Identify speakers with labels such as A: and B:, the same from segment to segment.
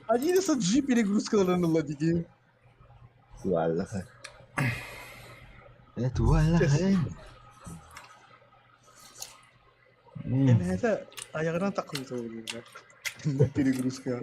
A: 11 G перегрузкаларын ылла дии.
B: Туаллаха. Э, туаллаха.
A: Эмэһэтэ айаҕынан таххыбыта буолуо. Перегрузка.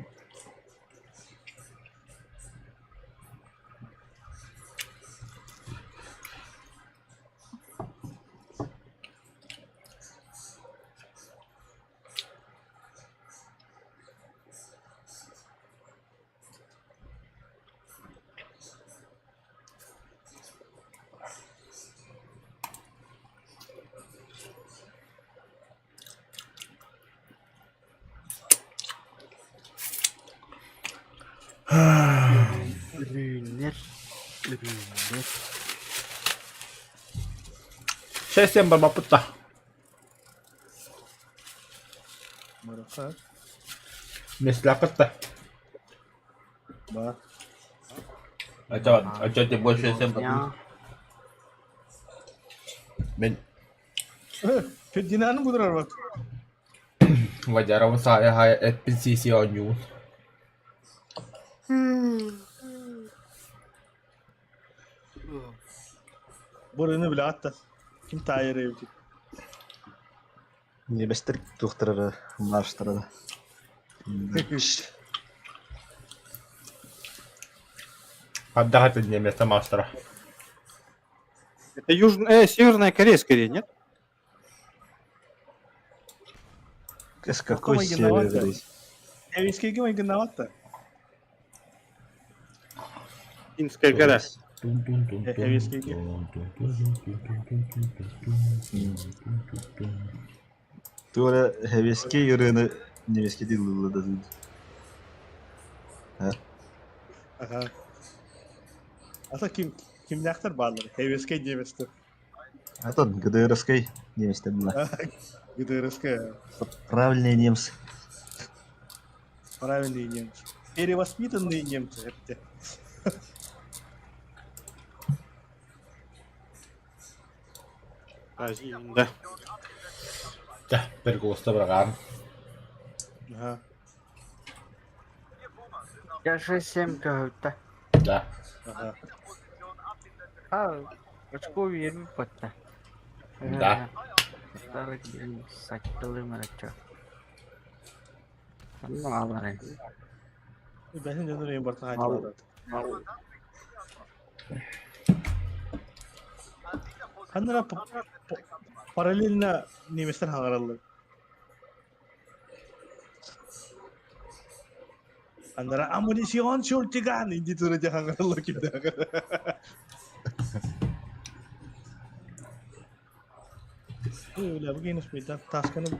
C: Үрүүннэр, үрүүннэр.
D: Сессиям барбаппыт да.
A: Мараха.
D: Миэстэлээххит да.
A: Ба.
D: А чё, а чё ты больше всем Мен
A: Фердинанд будурар
D: Вадяровын саайа хаайа эппин сии-сии оонньуубун.
A: Бурыны билэҕит да ким таайар эбитий?
B: Ньиэмэстэр туохтара эрэ марштара да.
D: Хайдах этин ньиэмэстэр марштара?
E: Это Южная, Северная Корея скорее, нет?
B: С какой
A: майгыннаабат да?
B: северной?
A: Эвискейгэ майгыннаабат да?
E: Финская гора.
A: Эвискейгэ.
B: Туора Хэвескей ырыаны немецкий ылла да
A: Ага. Ата ким кимнээхтэр бааллар? Хэвескей немецтэр.
B: Атын ГДРовскай немецтэр была.
A: ГДРовская.
B: Правильные немцы.
A: Правильные немцы. Перевоспитанные немцы. Это.
E: Да.
D: Да, перголоста быраҕаан.
A: Ага.
C: Я 6-7 көһүттэ.
D: Да.
A: Ага.
C: А, очко биэрбит батта.
D: Да.
C: Старый диэн сачтылым эрэ Онно ааларай.
A: Бэһин дьонор ең бартан хаачылар. Ханнара параллельно немецтер хаҥараллар. Аннара амуницион чуртиган инди тура дьэ хаҥараллар кимдээх. Бля, бу успейда тасканы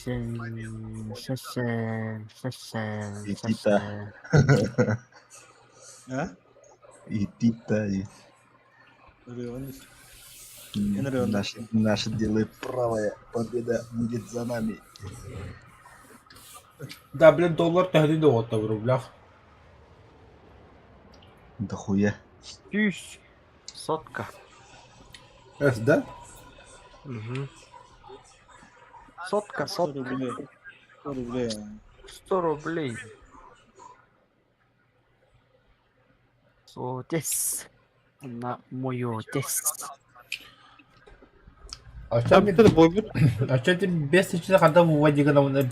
C: Шесть-семь, шесть-семь, шесть-семь,
B: Никита.
C: шесть-семь.
A: А?
B: Иди-то. Наше, наше дело правое. Победа будет за нами.
D: Да, блин, доллар төһөнү да уотта в рублях.
B: Да хуя.
C: Тысяч. Сотка.
D: Эс, да?
C: Угу. Сотка,
A: 100
C: сотка.
A: рублей. 100 рублей.
C: 100 рублей. Сотес. На мою тес.
D: А что
E: Там это будет.
D: А что ты без тысячи когда выводи на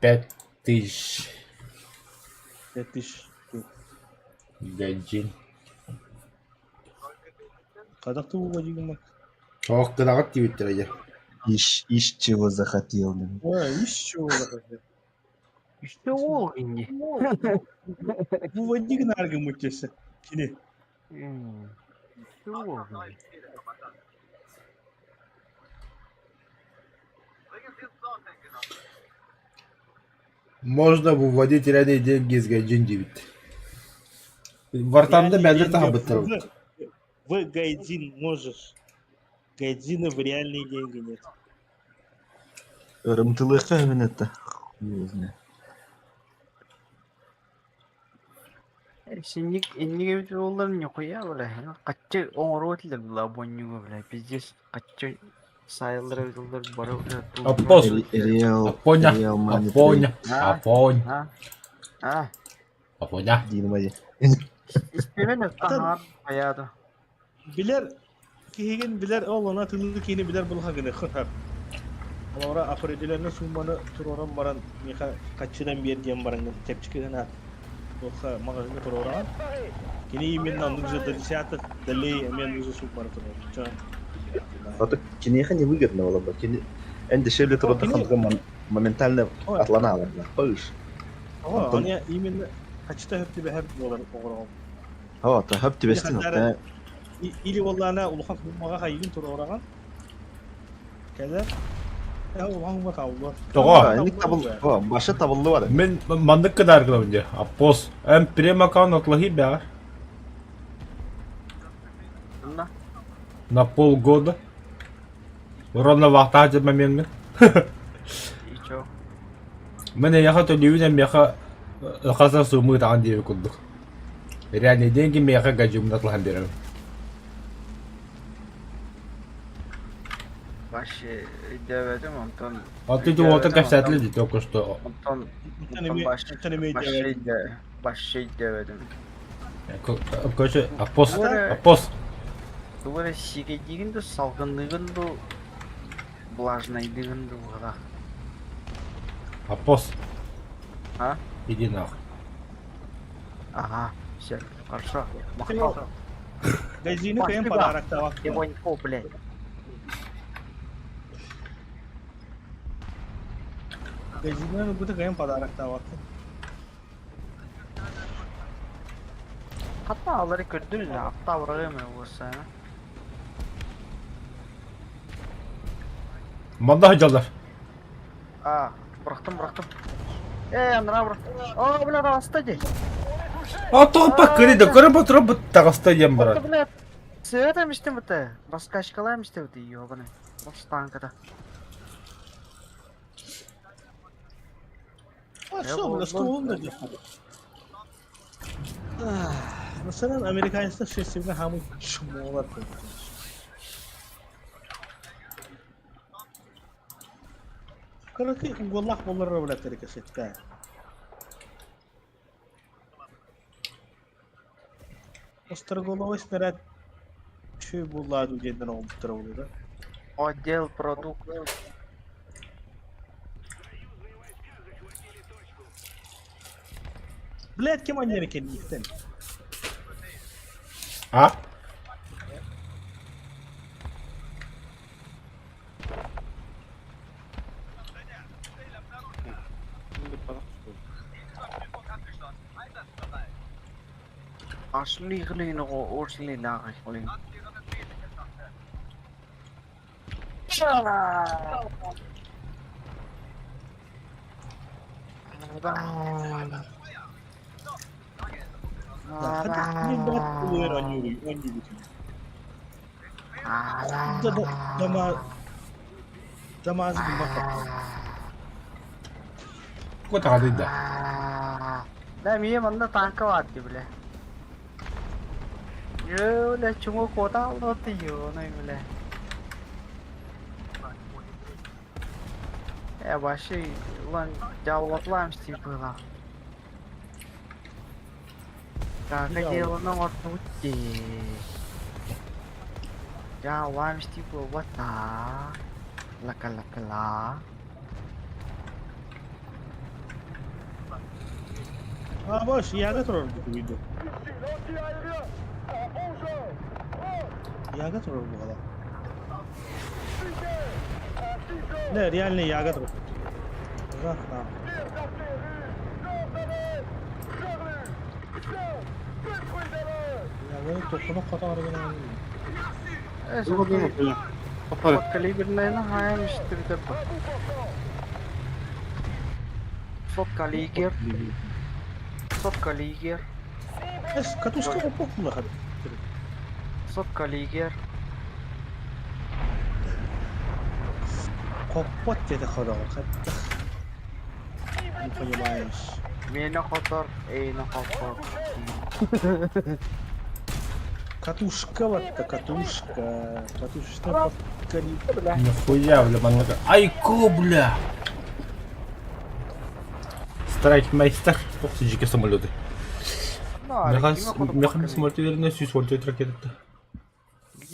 D: 5000
A: 5000.
D: Гаджин.
A: Хайдах выводигым
D: Ох, гынаҕыт диэбиттэрэ дьэ.
B: Ищ, ищ чего захотел.
A: Ой, еще захотел.
C: Еще ол инни.
A: Выводи гынаргы мутесе. Кини.
C: Еще ол инни.
D: Можно выводить реальные деньги из Гайджин диэбит. Вартамда мэлдьи таһабыттар.
A: В Гайдзин можешь. Гайдзина в реальные деньги нет.
B: Ырымтылыахха эбин это. Не знаю.
C: Синник инник эбит буоллар ньукуйа бля. Хаччы оҥоруо этилэр была бонньугу бля. Пиздец хаччы сайыллар эбит буоллар бары бля
D: Аппос.
B: Реал,
D: Апоня.
B: Реал Money
D: Апоня.
C: А?
D: Апонь.
C: А? А?
D: Апоня.
B: Дима.
C: Истибэн таһаар хайаада.
A: Билэр киһигин билэр ол она тылы киһини билэр булха гына хытар. Олора определенный сумманы туруоран баран миэхэ хаччынан биэр диэн баран чэпчэки гына туохха маҕаһыыҥҥа туруораҕын. Кини именно оннук же до десятых долей эмиэ оннук же сумманы туруорар.
B: А то киниэхэ невыгодно было бы. Кини эн дешевле турарда моментально атлана Пыш.
A: О, они именно хаччыта хөп түбэһэр буолар оҕороҕум.
B: О, то хөп түбэстин.
A: Или буоллаана улахан суммаҕа хайыгын туруораҕын. Кэлэр. Улахан сумма табыллар.
D: Тоҕо?
B: Табыл, башы табыллы бар.
D: Мин маннык кыдар гынабын дии. Аппос. Эн прем аккаунт отлахи бэҕэр. На полгода. Ровно вахтаах дьэ момеммин.
C: И чё?
D: Мин эйиэхэ төлүүбүн эмиэхэ хаса сумму ытаҕын диэбит курдук. Реальные деньги миэхэ гаджимын атлаһан биэрэбин.
C: Вообще өйдөөбөтүм онтон
D: А ты уота кэпсээтилэ дии только что.
C: Онтон вообще өйдөөбөтүм.
D: Короче, апос, апос.
C: Тугу эрэ сиикэйдиигин дуу, салгынныыгын дуу, влажнайдыыгын дуу быһыылаах.
D: Апос.
C: А?
D: Иди нахуй.
C: Ага, все, хорошо. Махтал.
A: Газины кыйын подарок
C: Иванько, блядь.
A: Газины бу кыйын подарок
C: Хатта алары көрдүр да, атта бырагым болса.
D: Манна дьаллар.
C: А, бырахтым, бырахтым. Э, андра бырахтым. О, бля, таҕыста дии.
D: А тоҕо кырыйда, көрө ботура таҕыста диэн барар.
C: Бля, сыата мистем быта. Раскачкалаем мистем быта, ёбаный. Вот танкада.
A: А что, бля, что он Masalan, американецтер шестевге хамы чмолар. Короче, уголлах болар бля терекесетте. Остроголовый снаряд чүй булладу диэн оҥорбуттара буолуо да.
C: Отдел продукт.
A: Блядь, ким анньыар кэллиихтэн?
D: А?
C: Ашлыглыйныго орслилагылын.
A: Хата оонньуур оонньуубут. Да дама дамаз гыммат.
D: Кутаҕалыйда.
C: Да, мие манна танка баар дии бля. Йоо, бля, чуҥу куота аллоты ёной, бля. Э, вообще, улан дьааллатылаам быһыылаах. Кака делано оҥордубут дии. Дьааллаам буолбата. Лака-лака-ла.
A: А, бош, яга турар бу Яга турар буолла. Не, реально яга турар. Да, да. Яганы тохоно хата аргана.
C: Э, Калиберная хаем штырдапа. Сотка лигер. Сотка лигер.
A: Эс, катушка опохула.
C: Сотка лигер.
A: Хоппот деді ходоҕо.
C: Миэнэ хотор, эйиэнэ хоппор.
A: Катушка вот-то, катушка. Катушечная подкали.
D: Нихуя, бля, маннык. Айку, бля! Страйкмейстер. Ох, жеке самолеты. Механ самолеты 100 ракета.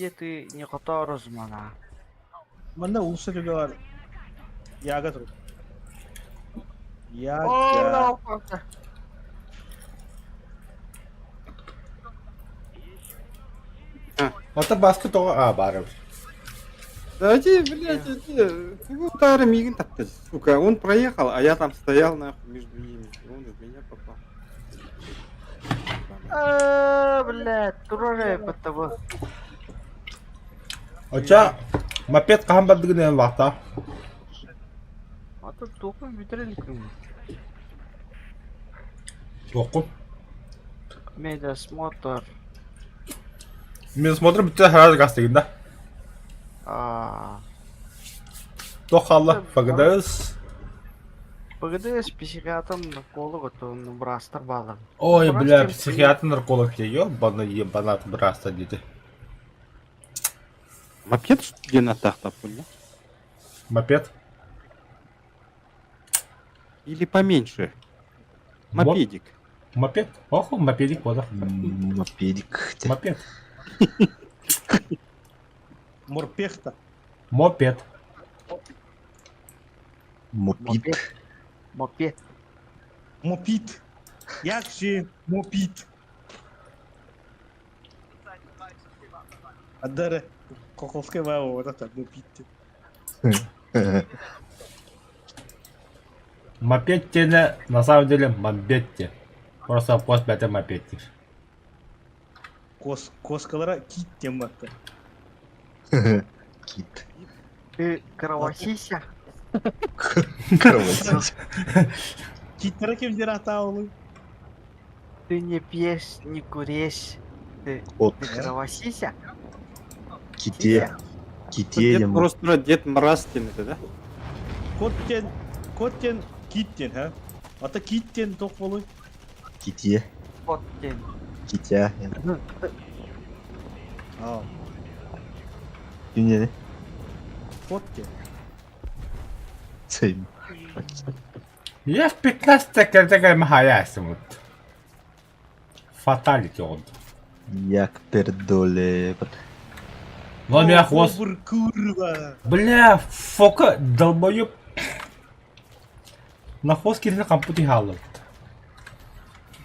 C: Где ты не которuz мана?
A: Манна улуса түгэҕэр Яга тур. Яга.
D: Ата баскы тоҕо а баар
E: Да иди, блядь, иди. Ты удары мигин тапты, сука. Он проехал, а я там стоял, нахуй, между ними. И он в меня попал.
C: А, блядь, турары потому.
D: Оча мопед хаһан бардыгын вахта.
C: А тут тухун бүтэрэликкин.
D: Туоххун.
C: Медосмотр.
D: Медосмотр бүтэ сразу гастыгын да.
C: А.
D: Туох хаалла? ФГДС.
C: ПГДС психиатр нарколог, то бырастар баалар.
D: Ой, бля, психиатр нарколог тебе, ебана ебанат браста дети.
E: Мопед что ли на тахта, понял?
D: Мопед?
E: Или поменьше? Мопедик.
D: Мопед? Ох, мопедик, вот.
B: Мопедик.
D: Мопед.
A: Морпехта.
D: Мопед.
B: Мопид.
C: Мопед.
A: Мопит. Якши мопит. Адара Коколская баба вот это мопит.
D: Мопед на самом деле мопедте. Просто пост бәтэ мопедте.
A: Кос коскалара кит тематта.
B: Кит.
C: Ты кровосися?
B: Кровосися.
A: Киттара ким атаулы.
C: Ты не пьешь, не куришь. Ты,
B: От.
C: ты кровосися?
B: Ките. Ките.
E: Дед просто Дед Мраз это, да?
A: Коттен, коттен, киттен, ха? Ата киттен тох болуй.
B: Ките.
C: Коттен.
B: Китя.
A: А.
B: Кине.
A: Коттен.
B: Цейм.
D: Я в 15 картага махаясым. Фаталити он.
B: Як пердоле.
D: Но меня хвост.
A: Курва.
D: Бля, фока, долбоеб. На хвост кирили компути халып.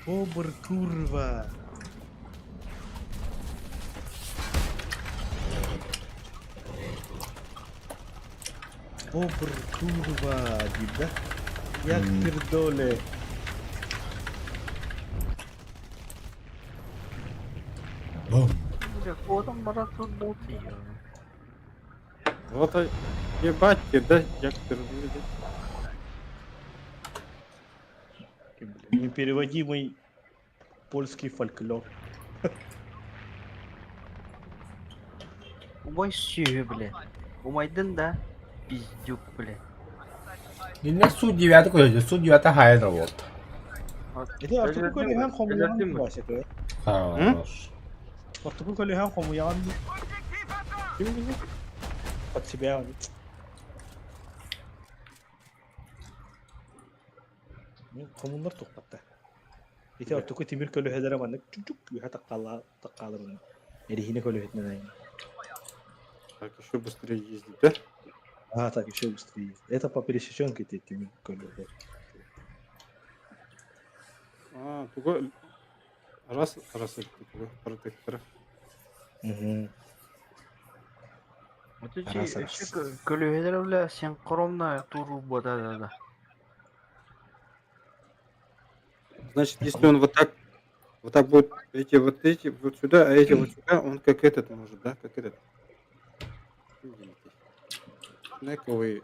A: Бобр курва. Бобр курва, да? Як пердоле.
D: Бум.
E: Вот ебать, да, як пердоле.
A: Непереводимый польский фольклор.
C: Убай сүйі, бля. Умайдын да, пиздюк, бля.
D: Не су 9 көйдө, су 9 хайыр вот.
A: Это артуку көлүһэн хомуйаҕын баасыка.
D: Хорош.
A: Ортоку көлүһэн хомуйаҕын под себя. Хомуннар тухпатта. Ити ортоку тимир көлүһэлэрэ маннык чук-чук үһэ таккаала таккааларын. Эрихине көлүһэтинэн айын.
E: Так, еще быстрее ездить, да?
A: А, так еще быстрее. Это по пересеченке ти тимир көлүһэ.
E: А, туго раз раз туго протектор.
A: Угу.
C: Вот эти көлүһэлэр бля синхронно туру да да да.
E: Значит, если он вот так будет эти вот сюда, а эти вот сюда, он как этот может, да, как этот. Шнековый,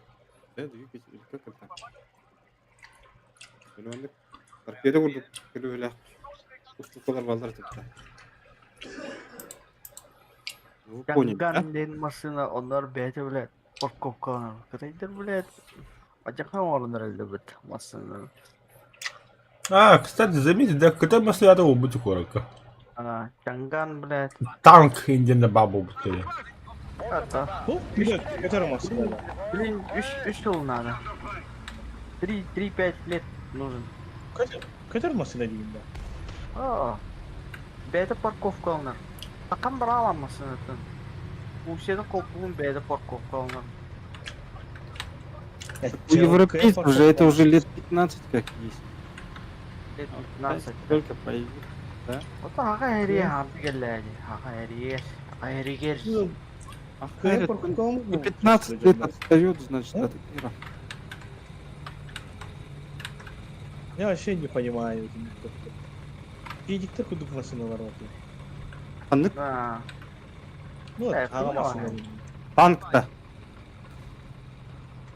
E: да, двигатель, или как это? Или он торпеда курдук көлүһэлээх устукалар баллар типта. Вы поняли, да?
C: Ган машина, оннор бэйэтэ бля парковкаланар. Кытайдар блядь. Адьахан оҥороннор элбэт массыына.
D: А, кстати, заметь, да, когда мы стояли убыть коротко.
C: Ана, Чанган, блядь.
D: Танк индиан бабу бутыли.
C: Это.
A: Бу, билет, көтөр массыына.
C: Блин, үс жыл надо. 3-5 лет нужен.
A: Көтөр, көтөр массыына дейм да.
C: А, бэйэтэ парковкаланар. Такан бара аламмасынытын. Усены колпугун бэйэтэ парковкаланар.
E: У европейцев же это уже лет 15 как есть.
C: Лет
E: А
C: 15.
E: Только появилось.
C: Вот аға әрие ханды келләди. Аға әрие. Аға әригер.
E: А Хайрат, он на 15 лет отстает, значит, от мира.
A: Я вообще не понимаю. Педиктер кудук массыыналар вот.
E: Ханнык
C: Да.
A: Ну,
C: Э,
A: аға
C: понимаю.
A: массыына.
E: танк-то.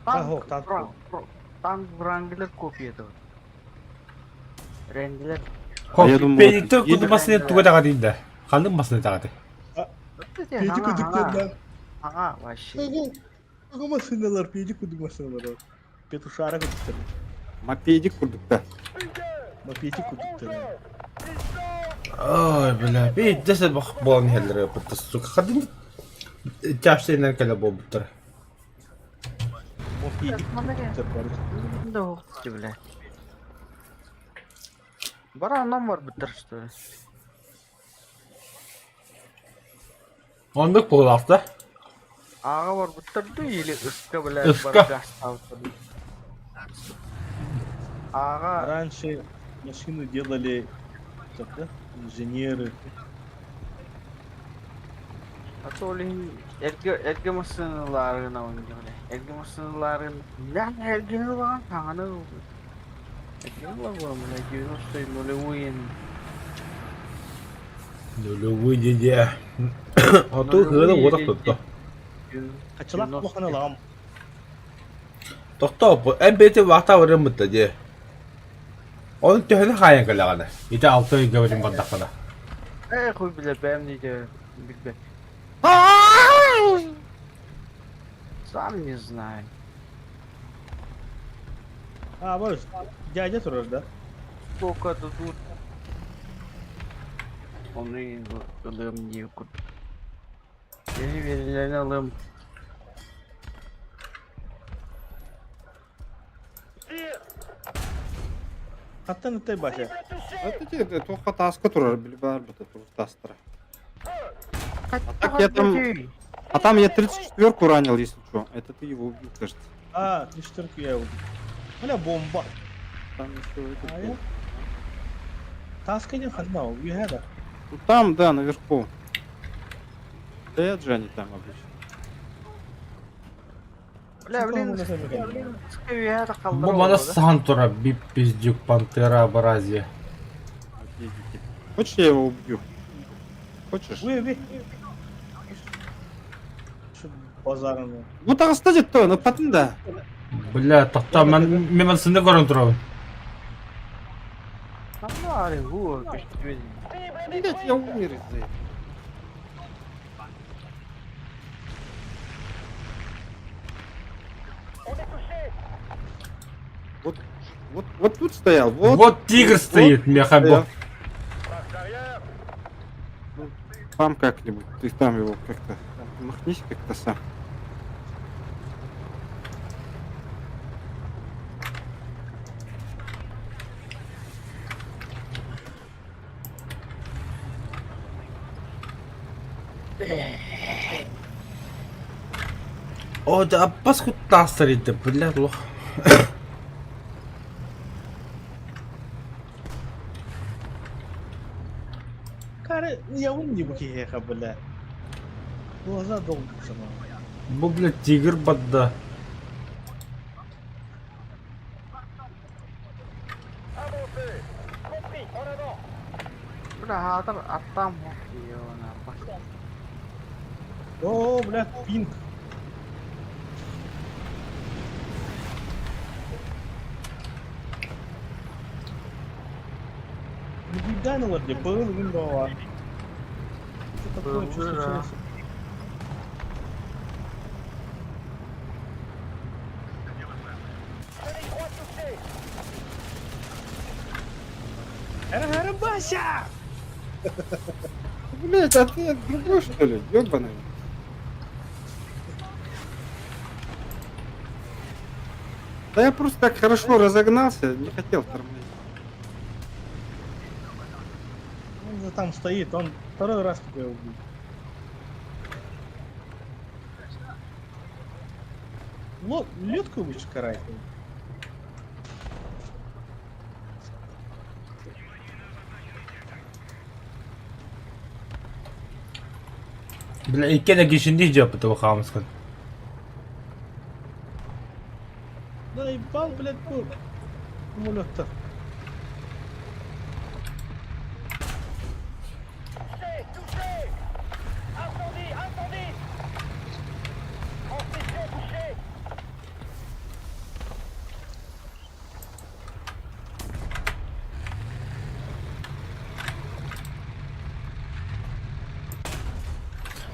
A: Танк, танк.
C: Танк Врангелер копия этого. Ренглер.
E: А я думал,
D: Педиктер
E: это
D: куду массыына туга тага дейм да. Ханнык массыына тага дей.
A: Педик кудук да.
C: Ага, вообще.
A: Аға массыыналар, педик кудук массыыналар. Петушара кудуктар.
E: Мопедик курдук-то.
A: Мопедик кудуктар.
D: Ой, бля, бей, десе бах болан хеллер бутта, сука. Хадин тяпсенен келе болбуттар.
A: Мопедик кудуктар бар.
C: Да ух ты, блядь. Бара номер бутыр, что ли?
D: Ондук буолаахта.
C: Аға бар бұттырды или ысқа, блядь,
D: Ыска.
C: бар газ Аға,
A: Раньше машину делали так, да? Инженеры.
C: а то ли эрге эрге машиналарын ойнады, блядь. Эрге машиналарын, блядь, эргени бар, таңаны. Эргени бар, блядь, 90 нулевые.
D: Нулевой дедя. А то хыгына уотах тутта.
A: Качалак кухана лам.
D: Тохто, бу эн бэти вахта барым бутта де. Onun төһөнү хайан кэлэҕинэ. Ити алты ыйга барым бардаххына.
C: Эй, хуй, блядь, бэм дейді, билбе. Сам не знаю.
A: А, бар, дядя турар да.
C: Сколько дадут. Onu alım diye kurt. Yeni verilerini alım.
A: Хаттан ытай баша.
E: Вот эти, только таска турар, били бар бу тур тастара. А так я там... А там я 34-ку ранил, если что. Это ты его убил, кажется.
A: А, 34 я убил. Бля, бомба.
E: Там еще этот
A: А
E: был.
A: я? Таска не ханна, убил
E: Ну там, да, наверху. Стоят же они там обычно.
C: Бля, блин,
D: Бу мана сахан тура бип пиздюк пантера абразия.
E: Мопедики. Хочешь, я его убью? Хочешь?
A: Уй, уй. Şu базарını.
E: Ну так кстати, то, ну потом да.
D: Бля, тохто, мен мен сынды көрөн турабын.
E: Блять, я умер из-за этого. Вот, вот, вот тут стоял, вот.
D: Вот тигр стоит, меха бу.
E: стоял. Ну, там как-нибудь, ты там его как-то махнись как-то сам.
D: О, да аппас куттаастар иди, бля, лох.
A: Кары, я умный бу киһиэхэ, бля. Глаза долбятся, нахуй.
D: Бу, бля, тигр бадда.
C: Бля, хатыр аттам
A: О, бля, пинг. Ну, бейданулар деп, был виндова. Что такое, что
C: Был, да.
A: случилось? Эрэ Бася!
E: Блять, а ты другой, что ли? Ёбаный. Да я просто так хорошо разогнался, не хотел тормозить.
A: Он же там стоит, он второй раз тебя убил. Лодку лучше карать.
D: Бля, икки кишинди жапыты хаамыскын.
A: Да ебал, блядь, бу. Самолеттар.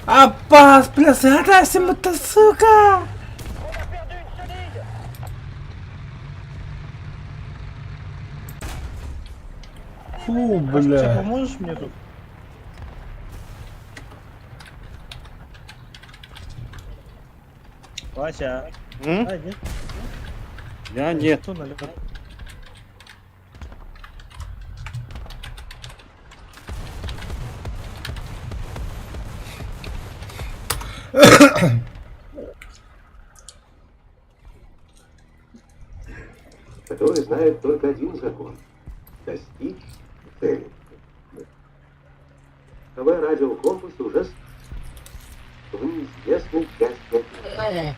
D: Аппас, бля, садасим это, сука! Фу,
A: Ты
D: бля.
A: поможешь мне тут? Вася,
E: М?
A: а, нет?
E: Я нет.
A: Кто налет?
F: Который знает только один закон – достичь цели. КВ «Радиокомпас» уже в неизвестной части океана.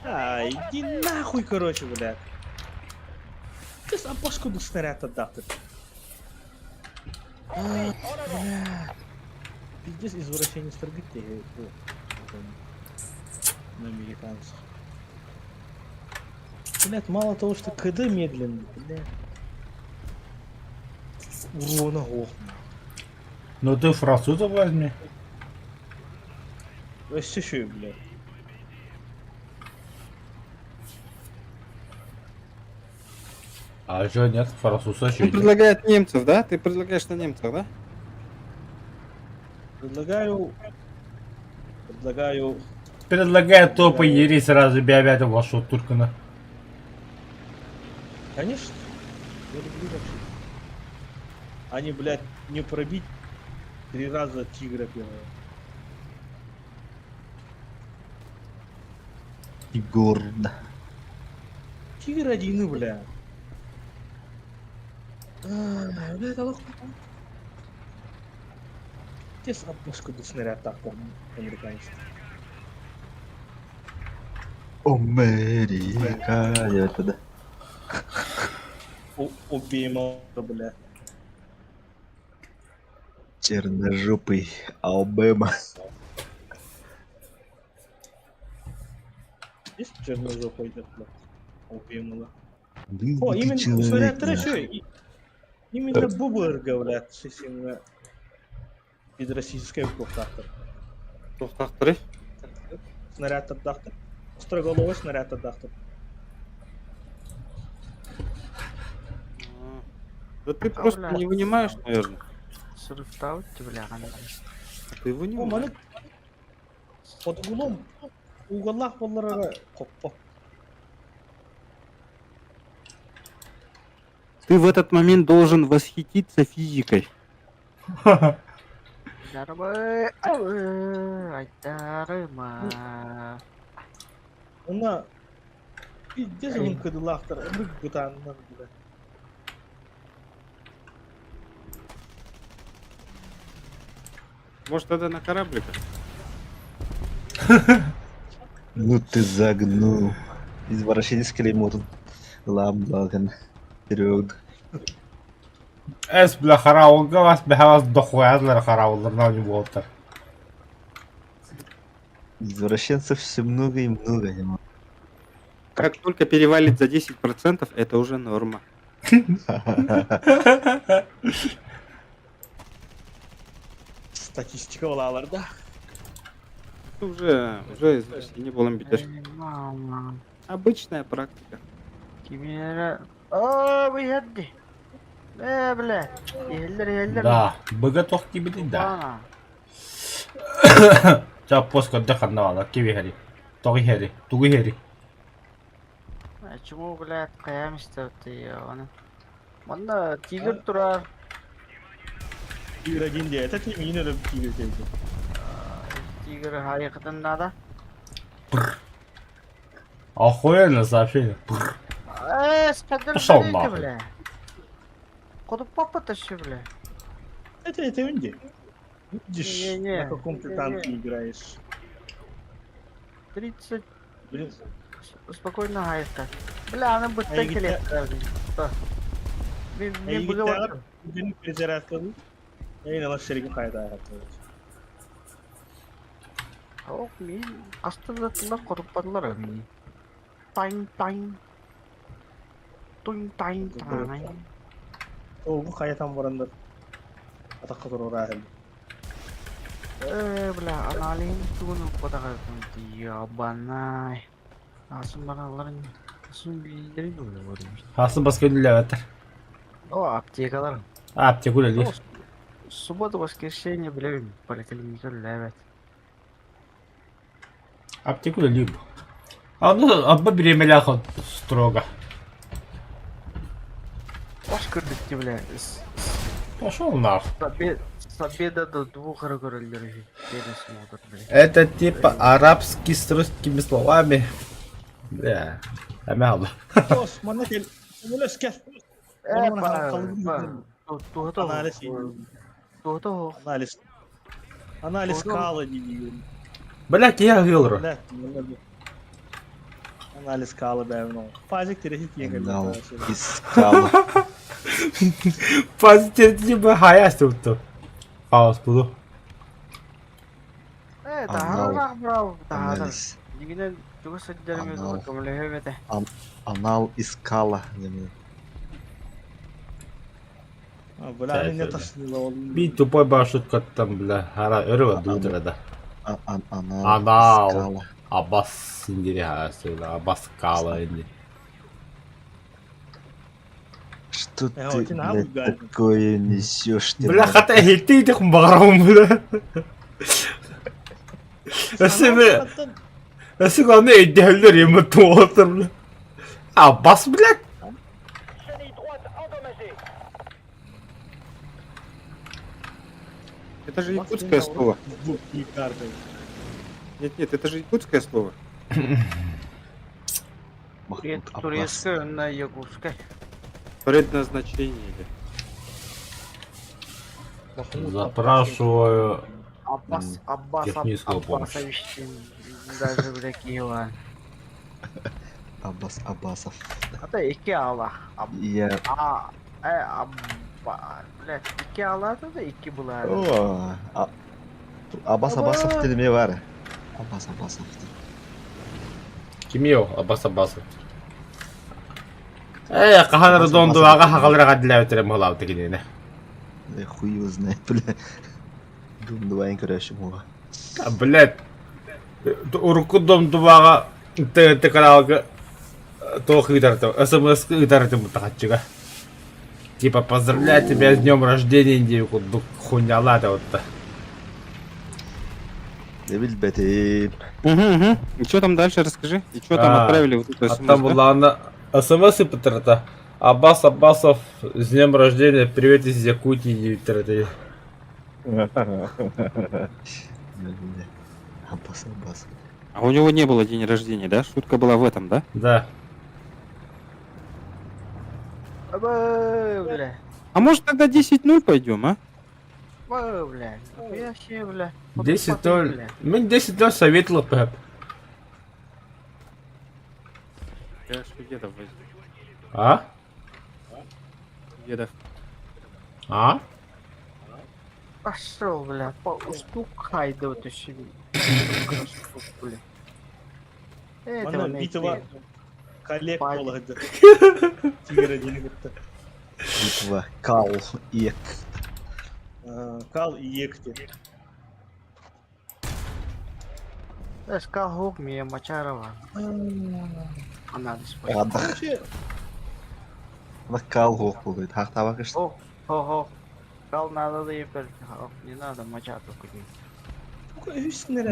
A: А, иди нахуй, короче, блядь. Ты сам башку до снаряд отдал ты. А, бля. Пиздец, извращение ты, на американцах. Блядь, мало того, что КД медленный, блядь. Урона ох.
D: Ну ты французов возьми.
A: Вообще еще и, блядь.
D: А что нет, француза еще
E: Он
D: нет.
E: предлагает немцев, да? Ты предлагаешь на немцев, да?
A: Предлагаю... Предлагаю...
D: Предлагаю топы ери сразу бя вашу туркана.
A: Конечно. Я люблю вообще. Они, блядь, не пробить три раза тигра первого.
B: Егор, да.
A: Тигр один, бля. А, бля, это лох. Пиздец, отпуску до снаряд так там, американец.
B: Америка, я это да.
A: Убей бля.
B: Черножопый Албема.
A: Есть черножопый идет, бля? Убей мало.
B: Был
A: О,
B: бы ты
A: именно,
B: человек,
A: снаряд
B: нахуй.
A: Именно Бубыр, говорят, именно пидорасическая кухтахтар.
E: Тохтахтыры.
A: Снаряд отдахтар. Остроголовый снаряд отдахтар.
E: Да ты просто
C: бля.
E: не вынимаешь, наверное.
C: Сырыптаут, бля,
E: Ты
A: О,
E: вынимаешь.
A: маны под углом уголлах болларара коппо.
E: Ты в этот момент должен восхититься физикой.
C: Дарбы, айтарыма.
A: Она пиздец он кыдылахтар, ымрык бытааннан бля.
E: Может, тогда на корабликах?
B: Ну ты загнул. Извращенец клеймо тут. Лам лаган. Вперед.
D: Эс, бля, хараулга вас бля, дохуязлар харауллар на него болтар.
B: Извращенцев все много и много. Не могу.
E: Как только перевалит за 10%, это уже норма.
A: Статистика балаалар да.
E: Уже, уже не буолан бүтэр. Обычная практика.
C: Кимиэрэ... Оо, быһадди. Ээ, бля. Иһэллэр, иһэллэр.
D: Да, быга тох кибити да. Чаппос көрдө ханна баалар киби иһэри. Тоҕу иһэри, тугу иһэри.
C: Чему, блядь, хайаам истэбит оны. Манна тигр турар.
A: Тигр один диye. Это ти мин өлөп тигр дейdi.
C: Тигр хайыкытын надо.
D: Охуенно сообщение. Пр.
C: Э, спадыр
D: Пошел нахуй.
C: бля. Куда папа тащи, бля?
A: Это önce. Видишь,
C: Не-не-не.
A: на каком ты
C: Не-не.
A: танке играешь.
C: 30
A: Блин,
C: спокойно хайыкка. Бля, аны бытта
A: Айгиттэ.
C: келет. Мен мен
A: Айгиттэ.
C: бұға бардым.
A: Bugün перезарядкалыы. Эйн алаш шеригин хайда
C: Ох, мен астырдатылар коруппадылар мени. Тайн тайн. Туң тайн тайн.
A: Ол хайатан барандар. Атаққа тұрар әхіл.
C: Э, бля, аналин тугун укпатага ябанай. Асын бараларын, асын билдерин ойлоп.
D: Хасын баска үлеләбәттер.
C: О, аптекалар.
D: Аптека үлелир.
C: Суббота, воскресенье, бля, поликлиника үлеләбәт.
D: Аптека үлелир. Аны абба биремелях строго.
C: Ош көрдүк бля.
D: Пошел нахуй.
C: С обеда до двух көрөллөр. Пересмотр, бля.
D: Это типа арабский с русскими словами. Бля. Амялы.
A: Дос, манна кел. Мөлөс кел.
C: Э,
A: Оны
C: ба,
A: қалың
C: ба. Туһа
A: Анализ.
C: Туһа
A: Анализ. Анализ калы дейін.
D: Бля, кия гылры.
A: Бля, Анализ калы бәмін ол. Фазик терехи киен
B: Анал искал.
D: Позитив хаяс тутту. Хаос буду.
C: Э,
B: Анал.
C: таһарах брау, таһарах.
B: Анализ.
C: Дигинен тугу сылдьарым
B: Анал.
C: көмөлөһөбөтэ.
B: Анал искала.
A: Бля, не ташнила ол.
D: Би тупой башутка там, бля, хара өрө дудра да.
B: Анал.
D: Анал.
B: Искала.
D: Абас индири хаяс, абас кала инди.
B: Что
A: Э,
B: ты,
A: вот и на
B: блядь,
A: Афгане.
B: такое несешь? Ты,
D: Бля, хата хилти идих багарам, бля. Өсө бля, өсө главное идеаллер ему туотыр, бля. Абас, блядь.
E: Это же якутское слово.
A: Картой.
E: Нет, нет, это же якутское слово.
B: Махмуд Аббас.
C: Турецкая на якутская.
E: Предназначение. или?
D: Запрашиваю
C: Аббас, Аббас,
D: Техническую помощь.
C: Аббасович, даже, бля, Киева.
B: Аббас Аббасов.
C: Ата икки ала.
B: Я...
C: А, э, Абба, бля, икки алата да икки була.
B: О, Аббас Аббасов ты мне вара. Аббас Аббасов.
D: Ким Абас Абасов. Э, каханар дондуага хагалра гадлаа өтөрө мылау тегинене.
B: Да хуй его знает, бля. Дум два короче, муа.
D: Блядь. Урукку дондуага ТНТ каналга тох ыдарты, СМС ыдарты мутахатчыга. Типа поздравляю тебя с днем рождения, индию, хуйня лада вот.
B: Я билбетим.
E: Угу, угу. И что там дальше, расскажи? И что там
D: А,
E: отправили вот эту
D: А
E: смс,
D: там
E: да?
D: была она СМС и потрата. Аббас Аббасов, с днем рождения, привет из Якутии, трата.
B: Бля. Аббас Аббасов.
E: А у него не было день рождения, да? Шутка была в этом, да?
D: Да.
C: Абы, бля.
E: А может тогда 10-0 пойдем, а?
C: Абы, бля. Я вообще, бля.
D: 10-0. Мен 10-0 советовал бы.
E: Я шведов возьму.
D: А?
E: Шведов.
D: А?
C: Пошел, бля, по устукай да вот еще. Бля. Это
A: Манна битва коллег
C: Палец.
A: болады. Тигр один гытта.
B: Битва. Кал. Ек.
A: Кал и екте.
C: Эскал мия Мачарова. Анализ.
B: Короче, Кал хуох буолуй, таахтаабак иште.
C: О, хо хо. Кал надо да епер. Не надо мача только.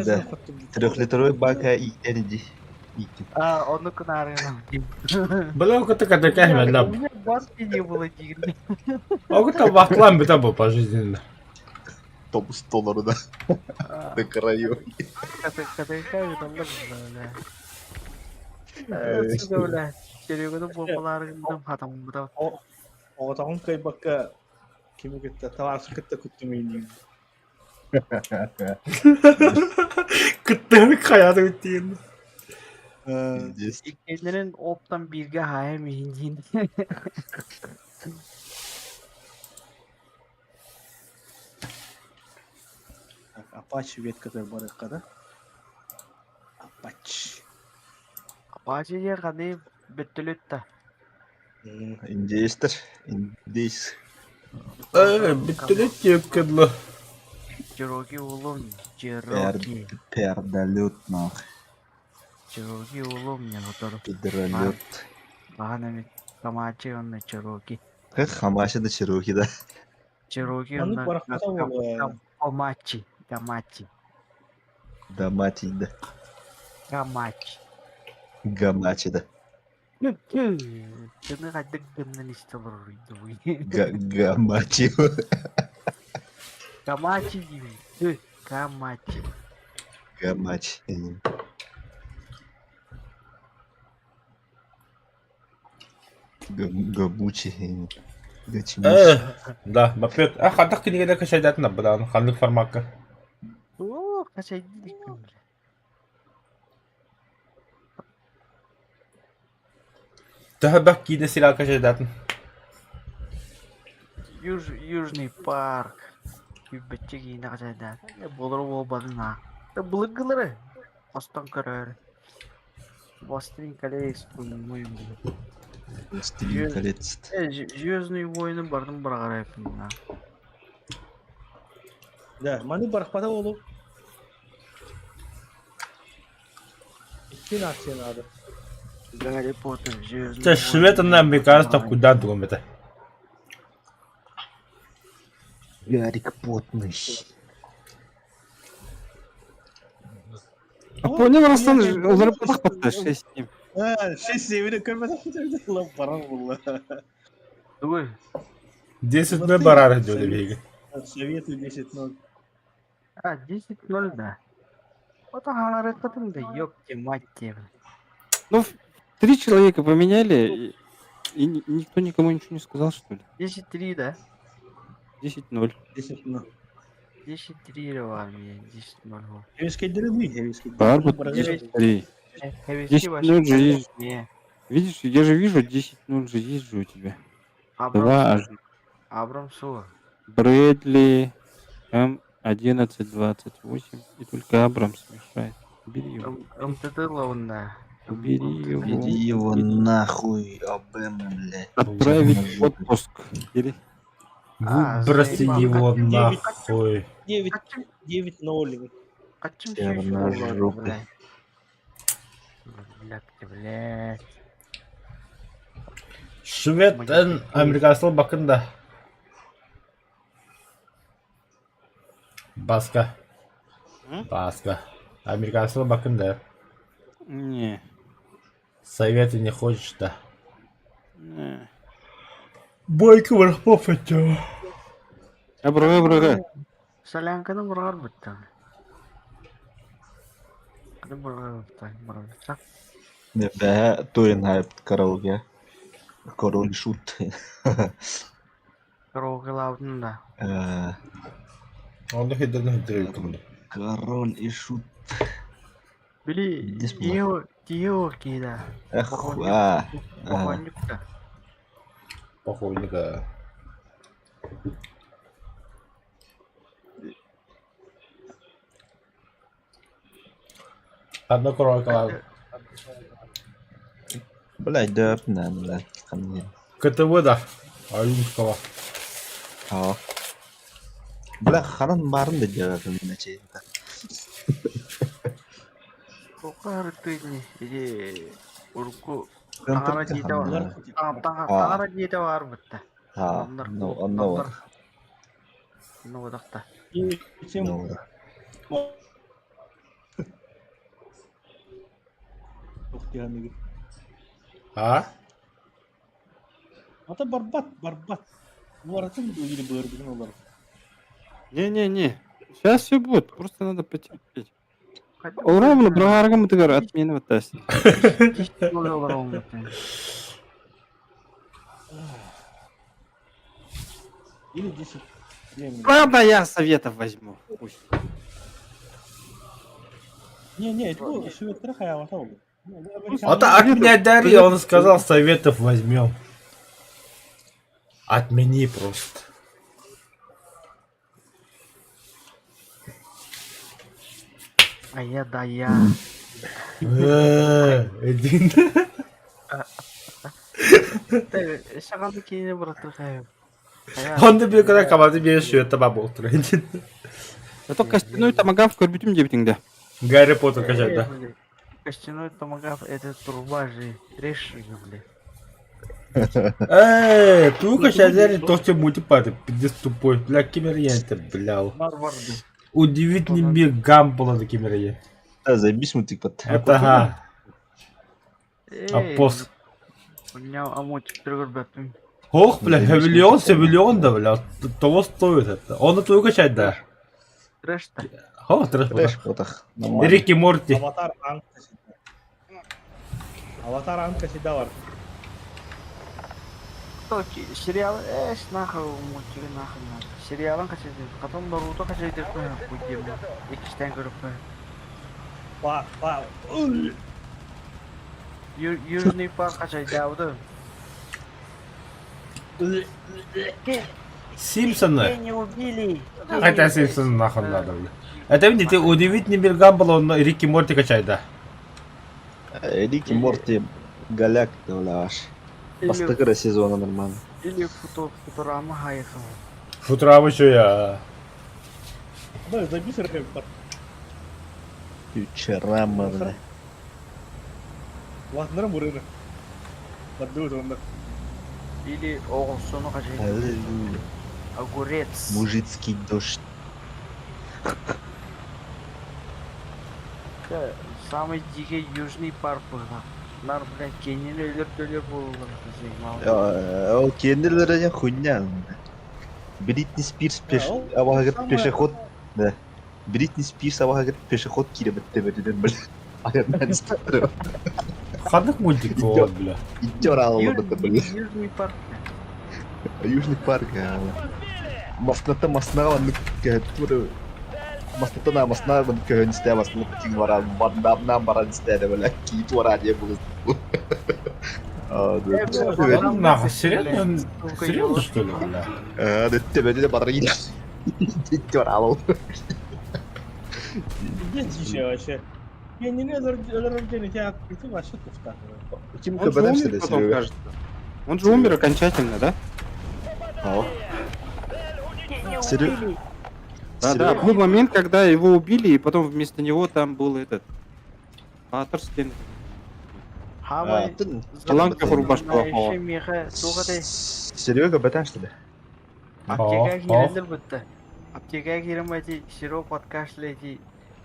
B: Да. Трехлитровый бака иитэн иди. Ииттим.
C: А, ону кынаарына.
D: Бля, оку так это
C: У
D: кәһмәлләп.
C: меня банки не было дигин.
D: Оку та ватлан бит бу пожизненно.
B: Тобус толору да на краю.
A: Оҕотоҕун кыайбакка кими кытта табаарысын кытта күттүмүйнүүн.
D: Кыттыһын хайааты бүттиин.
B: Пиздец.
C: Иккиэннэрин оптан бииргэ хаайам иһин диин.
A: Апач веткатыгар барыахха да. Апач.
C: Апачи диэн ханыы бөттөлүт да.
B: Индейстер. Индейс.
D: Бүттөлүт диэккэ
C: Чероки улум, Чероки.
B: Пердолет нах.
C: Чероки улум не мотору.
B: Педролет.
C: Бахан эмит Камачи онно Чероки.
B: Как Хамаша да Чероки, да?
C: Чероки
A: Маннык
C: онно
A: барахпата буолуо.
C: Камачи. Камачи.
B: Да мать да.
C: Камачи.
B: Гамачи да.
C: Тыны хайдык гыннан исте олорор
B: Гамачи.
C: Камачи диибин. Камачи.
B: Гамачи. Габучи. Гачимучи.
D: Да, мопед. А хадах кинигede качайдатын абыдан ханнык формакка.
C: Оо, качайдик.
D: Төһөбөх киинэ сериал качайдатын.
C: Юж, Южный парк. Күүбэччэ киинэ качайдаат. Буолар буолбатын аа. Былыргылары. Остон көрөр. Властелин колец, по-моему.
B: Властелин колец.
C: Звездные войны бардым быраҕарайпын.
A: Да, маны барахпата буолуо. Икки нация надо.
C: Гарри Поттер, Звездные
D: Чэ, швед онно американец кудан тугум этэ.
B: Гарик потный.
E: А понял, Руслан, уларыппатах батта 6-7.
A: А, 6-7 көрбөтөх барар буолла.
C: Дугуй.
D: 10-0 барар диэри биһиги.
A: Советы 10-0.
C: А, 10-0, да. Вот хаҥарыккытын да, ёпте мать тебе.
E: Ну, три человека поменяли, и никто никому ничего не сказал, что ли?
C: 10-3, да?
E: 10-0.
A: 10-0.
C: 10-3 в армии, 10-0.
A: Эвискейдери мы, эвискейдери.
E: Бар вот 10-3. 10-0 же есть.
C: Не.
E: Видишь, я же вижу, 10-0 же есть же у тебя. Два аж.
C: Абрамсу.
E: Брэдли, М1128. И только Абрамс мешает. Убери его.
C: МТТ ловна.
E: Убери его.
B: Иди его нахуй, ОБМ, блядь.
E: Отправить в отпуск. Или
D: Выброси его нахуй.
A: 9-0.
C: Качым
B: Черножопый.
C: Блядь, блядь.
D: Швед эн американецтар бакын да. Баска. Баска. Американецтар бакын да.
E: Не.
D: Советы не хочешь, да.
E: Не.
D: Бойка барахпов это.
E: Абрага, абрага.
C: Солянканы бырҕар буттан. Каны бырҕар буттан, бырҕар.
B: Да, Турин хайп караоке. Король шут.
C: Караокелаабытын да.
D: Онно хидерин хидерин
B: Король и шут.
C: Били
B: Здесь
C: тио тио кида.
B: Эх, а.
C: Бохонньукта.
D: Похуйника. Одно караоке.
B: Блядь, да, да, блядь, ко мне.
D: КТВ да. Аюнского.
B: А. Бля, ханан барын да делают иначе.
C: Туохха ырыттыыгыный? Ити урукку таҥара дьиэтэ
A: Булар
C: таҥара дьиэтэ баар бытта.
B: А,
C: Оннор
B: ну, онно
C: оннор онно
A: Чем
B: Ну,
D: А?
A: Ата барбат, барбат. Уларытын или быырбытын олар.
E: Не-не-не. Сейчас все будет, просто надо потерпеть. Ровно, брагаргам тыгар отмена вот тест.
A: Или 10 времени.
E: Ладно, я советов возьму. Пусть.
A: Не-не, это был швед хаявата ол.
D: Вот от меня дари, он сказал, советов возьмем. Отмени просто.
C: А я да я.
D: Един.
C: Саҕаны киинэ быратырхайым.
D: Он да bir kadar команды bir швед таба болтур. Един.
E: Зато костяной томагавк көрбүтүм диэбитиҥ да.
D: Гарри Поттер качать, да?
C: Костяной томагавк это труба же. Режь ее, блядь.
D: Эй, ту качать, то что мультик падает, пиздец тупой. Бля, кемер это, бля.
C: Варварды.
D: Удивительный мир Гамбола на кемере.
B: Да, заебись мультик под.
D: Это ага.
C: Эй,
D: Апос.
C: У меня амочек көрбөппүн.
D: Ох, бля, миллион, миллион, да, бля, того стоит это. Он это качать, да.
C: Трэш-то.
D: О, трэш,
B: Трэш потах. Нормально.
D: Рики Морти.
A: Аватар Анка Аватар Анка всегда бар.
C: Токи, сериал, эш, нахуй, мультиги нахуй надо. Сериалын качайды, потом Наруто качайды, хуй Иккистен көрүп
A: Па, па.
C: Южный парк качайды,
D: Симпсоны.
C: Не убили.
D: Хотя Симпсоны нахуй надо, бля. Это видите, удивительный мир Гамбола, он Рики Морти качает, да.
B: Рики Морти голяк, да, бля, аж. Бастакыра сезона нормально.
C: Или Футурама хайхал.
D: Футурама еще я.
A: Да, забись рэп.
B: Фьючерама, бля.
A: Ватнарым урыны. Бардыбыт онда.
C: Или Оғылсону качайды. Огурец.
B: Мужицкий дождь.
C: Самый дикий южный парк был. Нар, блядь, кенен өлөр төлөр болулар.
B: Ол кендерлер хуйня. Бритни Спирс пеш... Абаға пешеход. Да. Бритни Спирс абаға пешеход кире бітті бітті бля. Айырман
D: Ханнык мультик был, бля.
B: Иттер алып бітті бля.
C: Южный парк.
B: Южный парк. Масната маснаға тура Масната масна көхөн истэ масна тиң баран бандамнан баран истэ бля. Кит вара деп бұл.
D: Нахуй, серьезно? Серьезно, что ли, бля?
B: Төбөдө барар Иттер алып.
A: Пиздец вообще. Я не өлөр я это вообще туфта.
B: Ким
E: Он же умер потом, кажется. Он же умер окончательно, да?
B: Серега.
E: Да, да, был момент, когда его убили, и потом вместо него там был этот... Паттерстин. Таланка рубашка.
B: Серега бэтэн что ли?
C: Аптека кирелер бітті. Аптека кирем эти сироп от кашля эти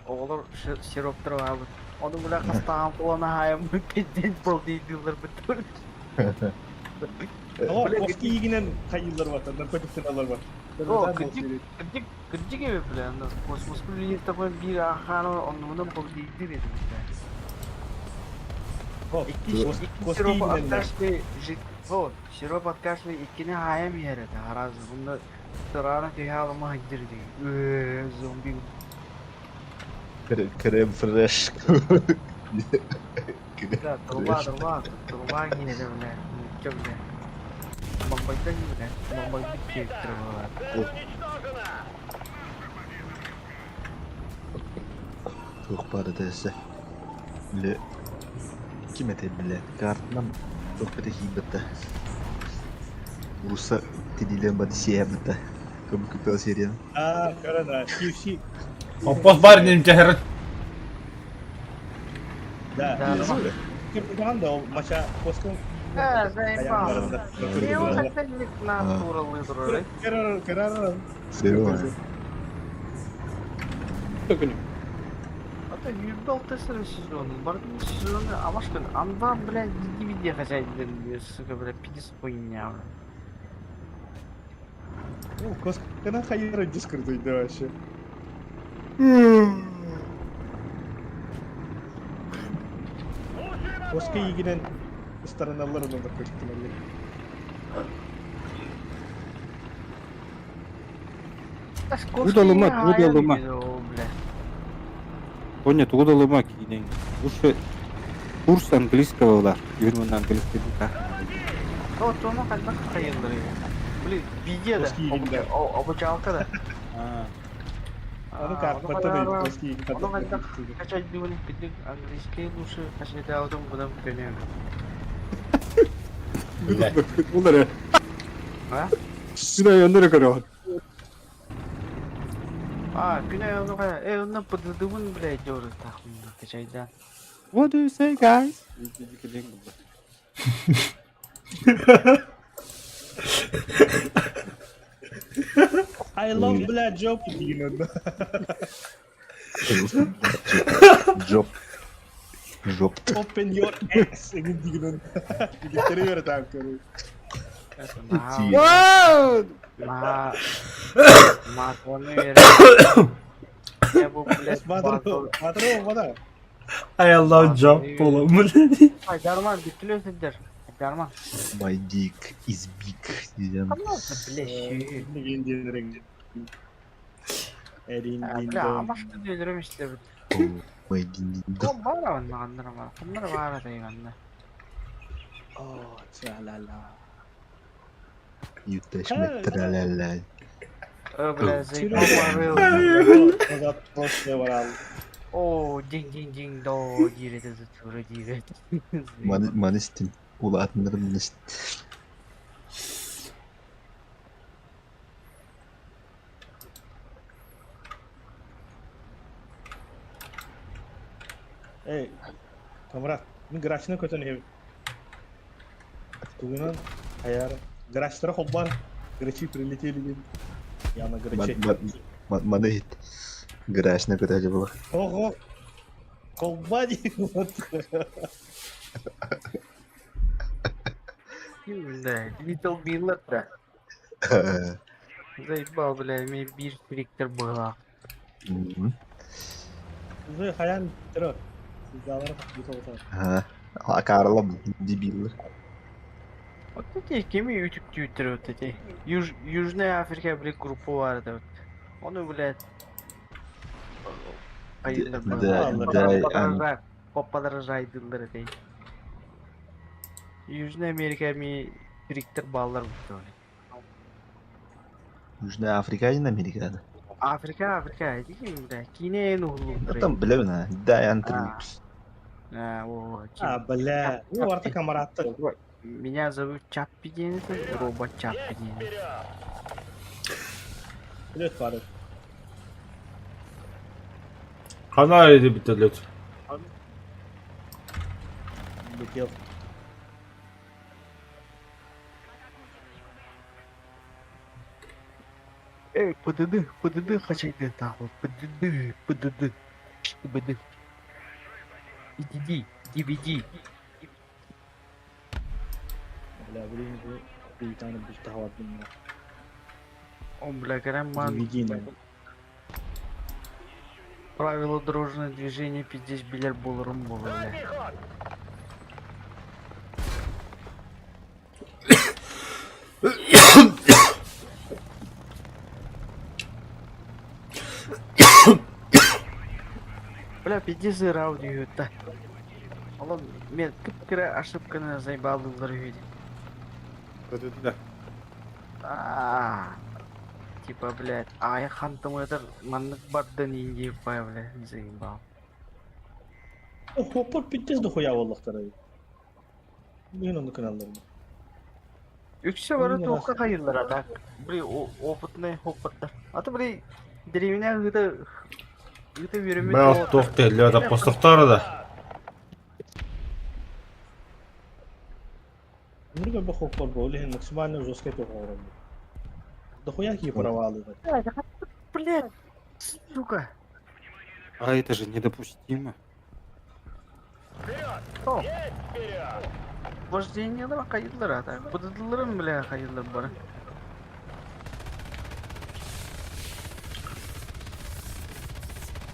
C: оғлар сироптар бар. Оны бұла қастаған қолына хайым пиздец бол дейділер бітті.
A: Ама коски игинен хайылар бар, наркотиктен алар бар.
C: О, кырдьык, кырдьык, кырдьык эбит, бля, космос билир такой бир аханы оннунан бол дейдир эди, бля. Сироп от кашля, вот, сироп от кашля иккини хайым иһэр этэ, араас, онно сыраана түһэ алыма сылдьар дии. Зомби.
B: Крем фреш.
C: Да, труба, труба, труба киинэтэ, бля, нуучча, бля. Бамбайдан, бля, бамбайбыт диэбиттэрэ буолар.
B: Туох баар этэ Бile ким этэй бile картынан туох бите хиибэтэ Руса тидилен бады сиэбэтэ Көмүкүпэ сериян
A: А, корона, KFC.
D: Опос бар ним чахыр.
A: Да.
C: Да.
A: Кыргыһан да ол мача коскун
C: Э, заебал. Его хотя не на туралы туралы.
A: Кырар
B: Серьезно.
C: А то юбал тесер сезон, бардын сезоны, а машкин, анда, блядь, DVD хозяин, сука, блядь, пиздец хуйня, блядь.
A: Ну, коскана хайра дискурдуй да вообще. Коска игинен ыстараналлар онон көрүттүлэр.
E: Удалыма, удалыма. Тоня, тугу да ылыма киинэҥ. Лучше курс английского ылар. Күһүн уонна английский так.
C: Тону хайдах хайыллар Блин, видео да, обучалка да.
A: Аны кааппаттан коски
C: Ону хайдах качайдыбын кидик английский лучше качайдаабытым будан көнөм.
D: Блядь.
E: Бұл эрэ.
C: А?
E: Күн айоннор көрөҕүн.
C: А, күн айонну кая, э, онно пыдыдыбын, блядь, дёры тахмын качайдан.
E: What do you say, guys?
A: I love блядь job диген онно.
B: Жоп. Жоп.
A: Open your ass деген диген онно. Дигиттере бер таап көрүү.
E: Wow!
C: Ма... Ма, оны Я бу, блядь,
A: Батыр, батыр бата.
D: I love job буолан блядь.
C: Айдарман, бүттүлөсүндөр. Айдарман.
B: My dick is big. Деген.
C: Хамнаса, блядь,
A: Деген дедерек. Эрин
C: Бля, амашты дөлөрөм иштебит.
B: My dick.
C: О, бара онна бар. Кымнар бара дайганна.
A: О, тра-ла-ла.
B: Юташма тра-ла-ла.
C: О, бля, заебал. О, динг-динг-динг, до, дире, тура, дире.
B: Маны истин. Улаатыннарым ист.
A: Эй, Камрат, мин грачны көтөн иһэбин. Тугунан хайар грачтара холбаан грачи прилетели диэн. Я на граче.
B: Маны иһит. Гаражына көтөөчү буолар.
A: Ого! Колба дии вот.
C: Бля, Little Biller да. Заебал, бля, мен бир фриктер была.
A: Уже хаян тро. Залар буталта.
B: Ага. Акарлам дебиллер.
C: Вот эти кеми YouTube Twitter вот эти. Юж, Южная Африка, блядь, группа бар да вот. Оны, блядь.
B: Да, да,
C: Подражайдылар эти. Южная Америка ми фриктер баллар бутты.
B: Южная Африка или Америка? да?
C: Африка, Африка, дигин, бля, кине ну
B: Ну там билэбин а. Да, Антрипс.
C: А, о,
A: А, бля. Ну, арта камараттар.
C: Меня зовут Чаппи Денисов, робот Чаппи Денисов.
A: Билет бары.
D: Хана эди бүтөлөт.
A: Летел.
C: Эй, ПДД, ПДД хачайды нахуй, ПДД, ПДД, ПДД. DVD, DVD.
A: Бля, блин, бу таны бултаабатын.
C: О, бля, грамман.
A: DVD на.
C: Правила дорожного движения пиздец билер болорум болу, бля. Бля, пиздец аудио да. Олон мен кып-кыра ошибканы заебалдылар үйде.
E: Да.
C: А, Типа, блядь, ай хантымыдыр маннык бардын инди бай, бля, заебал.
A: Хоппор пиздец дохуя боллахтар. Мен оны каналларым.
C: Үксэ бары
A: Oyun
C: туохха хайыллар а так. Бли опытный опыттар. Аты бли деревня ыыта ыыта үөрэммит
D: Бэл туох телле да постохтара да.
A: элбэх хоппор бу, ол иһин максимально жесткай тоҕоорон. Дохуя киһи провалывать.
C: Блядь, сука.
E: А это же недопустимо.
C: Вождение кайыллар ата. Быдыдыларым бля кайыллар бары.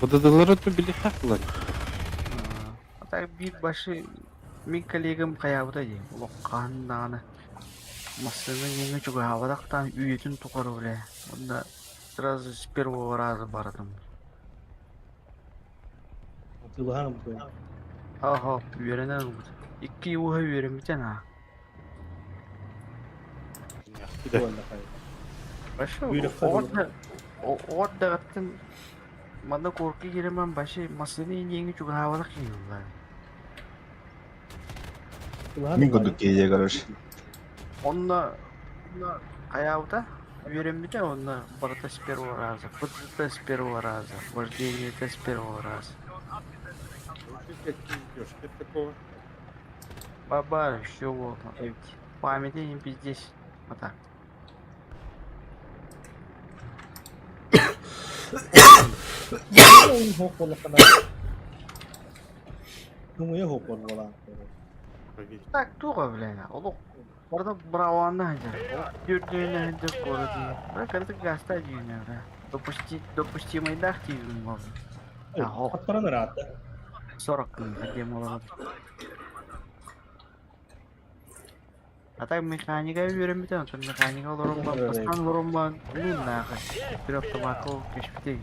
E: БДДлары то били хахлар.
C: Ата биир башы мин коллегам хайаабыта дии. Олох хаһан даҕаны массыына иҥҥэ чугаһаабатахтаан үйэтин тухары бля. Онно сразу с первого раза барытым.
A: Атыылаһан ылбыт.
C: Аха, үөрэнэн ылбыт. Икки ууһа үөрэммитэ аа. Вообще, оҕо даҕаттан манна куорка киирэмэн вообще массыына иҥҥэ чугаһаабатах киһи
B: Мин курдук киһи короче.
C: Онно хайаабыта үөрэммитэ онно барыта с первого раза, ПДТ с первого раза, вождение с первого раза.
E: такого?
C: Баба, все вот, памяти не пиздец. Вот так. Так туга, бля, олох барда браванна хадыр. Ол дүрдүнэ хадыр короди. Бра кырдык гаста дүйүнэ, бра. Допусти, допустимый дах тийүн бол.
A: Хаттаран ыраатта.
C: 40 күн хадем олар. А так механика үөрэммитэ, онтон механика олорон ба, бастаан олорон ба, ну нахуй. Бір автоматка кешпите.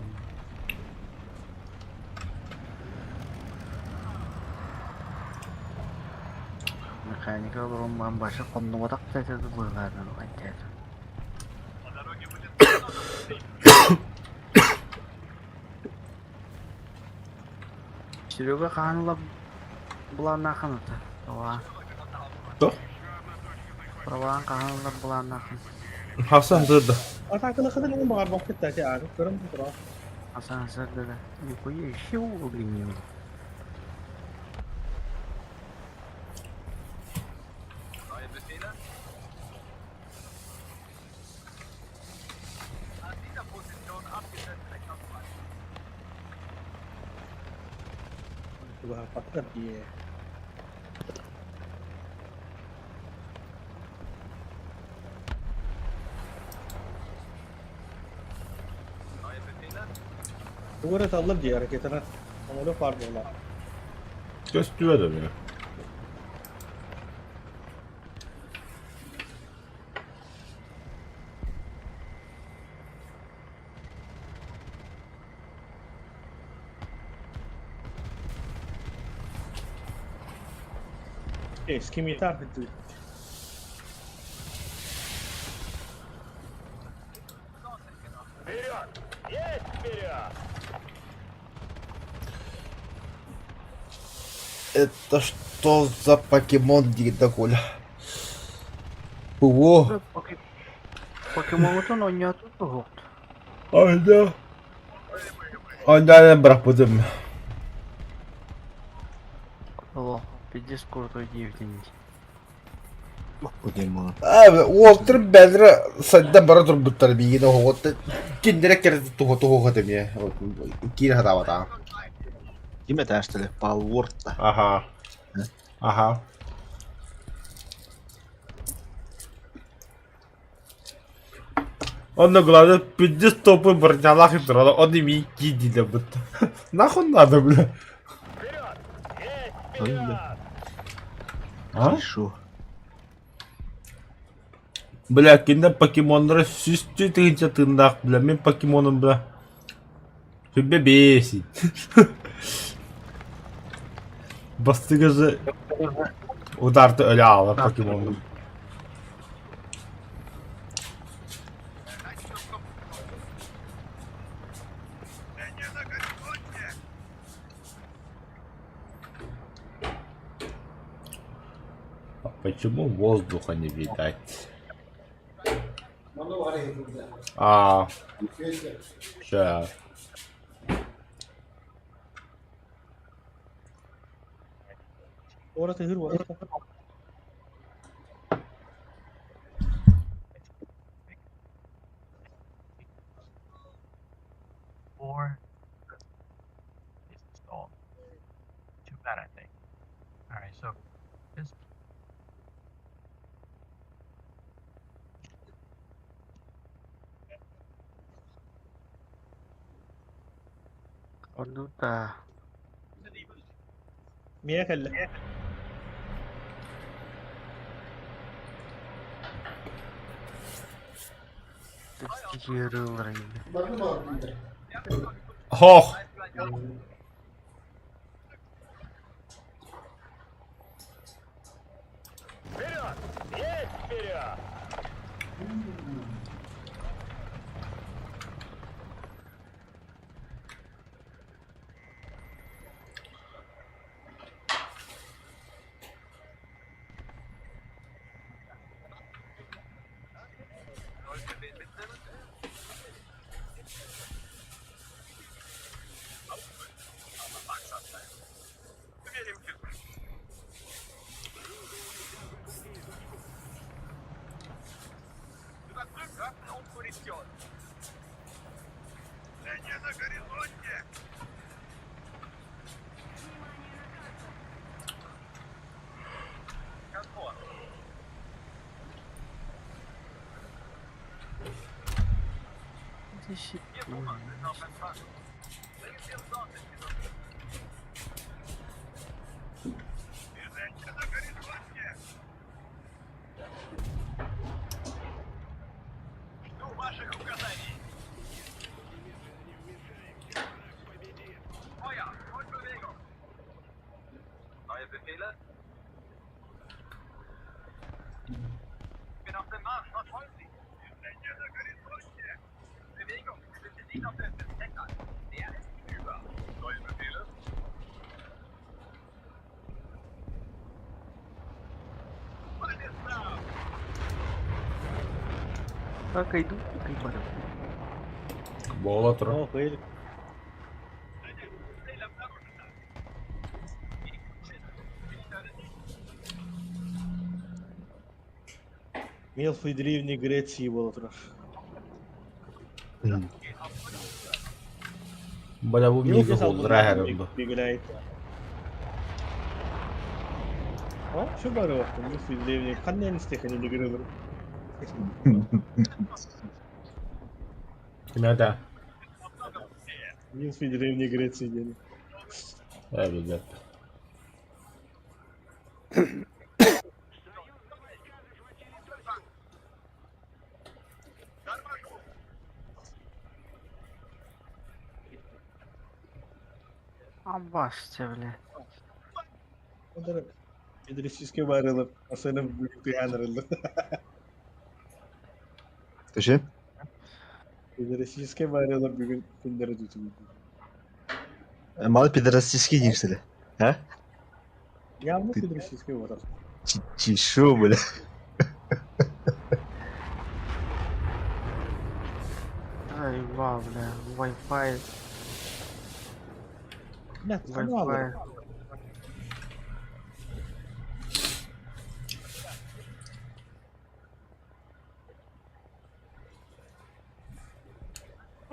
C: Механика олорон бан башы хоннубатах тэтэ быһылаанан айтты. Серега хаһан былааннаахын ата? Ова.
D: Туох?
C: Праваан хаһан ылар былааннаахын?
D: Хаса хасырда.
A: Атаакылахытын уҥ баҕарбаппыт да ити ааны көрөн турар.
C: Аса хасырда да. Нихуя еще углинил.
A: Чугаһаппаттар дии. Тугу эрэ таллар дии ракетанан самолет баар буоллаҕа.
D: Көстүбэт эмиэ.
A: Эскимитар дии.
D: Это что за покемон диир Коля? Ого!
C: Покемонутун оонньоотут туһуохт.
D: Айда. Айда бырахпытым.
C: Олох, пиздец крутой диэбитин
B: Покемон.
D: Уолтар бэлэрэ сайдан бара турбуттар биигин оһоҕот киндэрэ кэрэ туһа туһуха эмиэ киирэ сатаабатаҕа.
B: Ким этээштеле? Палворта.
D: Аха. Аха. Онно главное пиздец топы бронялах и турала, он ими кидили будто. Нахуй надо, бля. А?
B: Хорошо.
D: Бля, кинде покемоннары сүүстүү тыһыынча тыыннаах, бля, мин покемоным, бля. Сүбэ бесит. Бастыгы же ударды өлө аалар покемоным. А почему воздуха не видать? А, ща.
A: Ората ыһыр буолар.
C: Оннук да.
A: Миэ кэллэ.
D: Хох.
C: Как иду, так и барым.
D: Буола турар.
A: О, кыйыл. Мелфы Древней Греции буола турар.
D: Бля, бу мига холдура хэрэн бу.
A: Бегуляет. О, что бары вакты, Мелфы Древней. Ханна истехани дегрелер.
D: Кимэ да?
A: Мелфы Древней Греции диэн.
D: Ээ билбэт.
C: Аббас, бля.
A: Педерастический барылар. Асаны бүгүн
B: Төше?
A: Педерастический барылар бүгүн күндері түтүгү.
B: Малы педерастический деймсілі. А?
A: Явно педерастический барыл.
B: Чешу, бля.
C: Заебал, бля. Wi-Fi,
A: Нет,
C: Wi-Fi.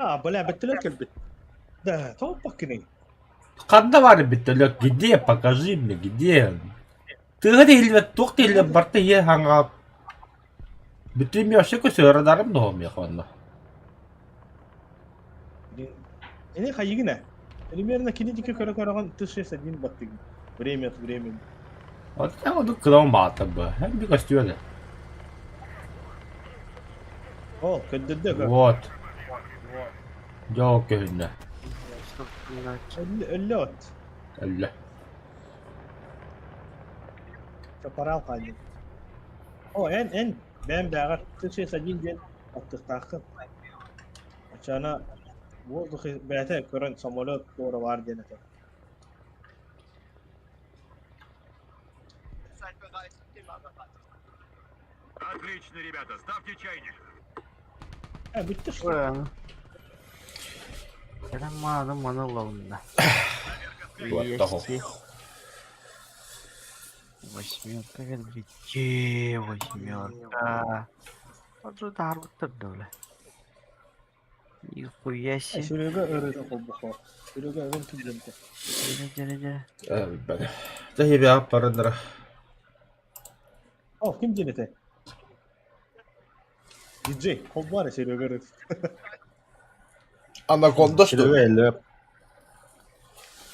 A: А, бля, беттелер кэлбит. Да, топ баккыный.
D: Ханна баар бөтөлөк, где, покажи мне, где? Тыга иһиллибэт, туох да иһиллибэт, барыта ийэ хаҥаҕа. Бүтүн вообще көсөөрө дарым доһом онно.
A: Эне хайыгына. Примерно кинетика көрө көрөгөн 361 баттыгын. Время от времени.
D: Вот я ону кылам баата бу. Һәм би көстүөлэ.
A: О, көддөдө.
D: Вот. Дьоо көһүннэ.
A: Өллөт.
D: Өллө.
A: Чапарал калды. О, эн эн бэм бэҕэр 361 диэн аттыктааххын. Ачана воздух бэйэтэ көрөн самолет туора баар диэн этэр.
G: Отлично, ребята, ставьте чайник.
A: Э, бүттэ что?
C: Кэлэн маны ылабын да.
D: Вот того.
C: Восьмерка, говорит, восьмерка. Вот же дарбыттар да, бля. Нихуя себе.
A: Серега ырыта холбохо. Серега ырын килдемте.
C: Дьэ, дьэ, дьэ.
D: Э, Дьэ, ебя барыннара.
A: О, ким диэн этэ? Диджей, холбоар Серега ырыт.
D: Анаконда что ли?
B: Серега эллеп.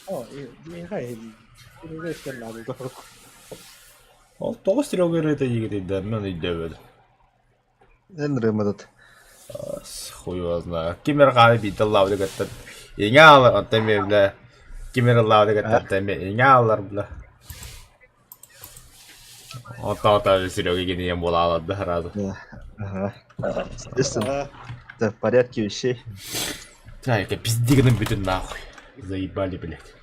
A: О, миэхэ Серега истэн наада.
D: Ол тоҕо Серега ырыата диигитий да, мен өйдөөбөтүм.
B: Эн ырыам этот.
D: Хуй его знает. Ким эрэ хааны биирдэ ыллаабыта кытта иҥэ аалар, онтон эмиэ бля ким эрэ ыллаабыта кытта онтон эмиэ иҥэ аалар бля. Оттон Серега гением буолаалар да сразу.
B: Ага. Естественно, это в порядке вещей.
D: Так, пизди гынан бүтүн нахуй. Заебали, блядь.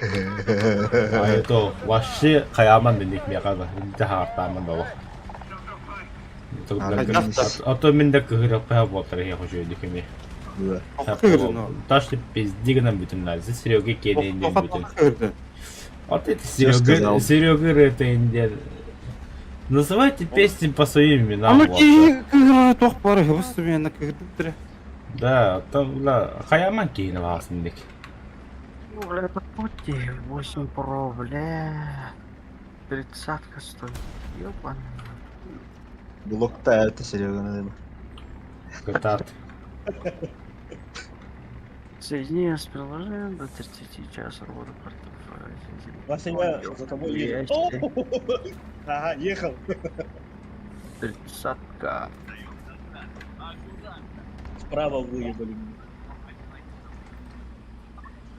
D: А это вообще хайааман дэнник миэхэ да хаартааман да олох. А то мин да кыһыраппаһа буолтар иһэ хочуйдук эмиэ. Таш пизди гынан бүтүн наазы Серега киэнин диэн бүтүн. Вот это Серега, Серега это индиан. Называйте песни по своим именам.
E: Аны киһи кыһырары туох бары хыбыс сымыйана кыһырдыттара.
D: Да, там, да, хаяман киһини баҕасын дик.
C: Ну, бля, это пути 8 Pro, бля. Тридцатка стоит. Ёбаный.
B: Блокта это Серега, наверное.
D: Кытаат.
C: Соединение с приложением до 30 часов работы портфеля.
A: Вася, я за тобой еду. Ага, ехал.
C: Тридцатка.
A: Справа выебали меня.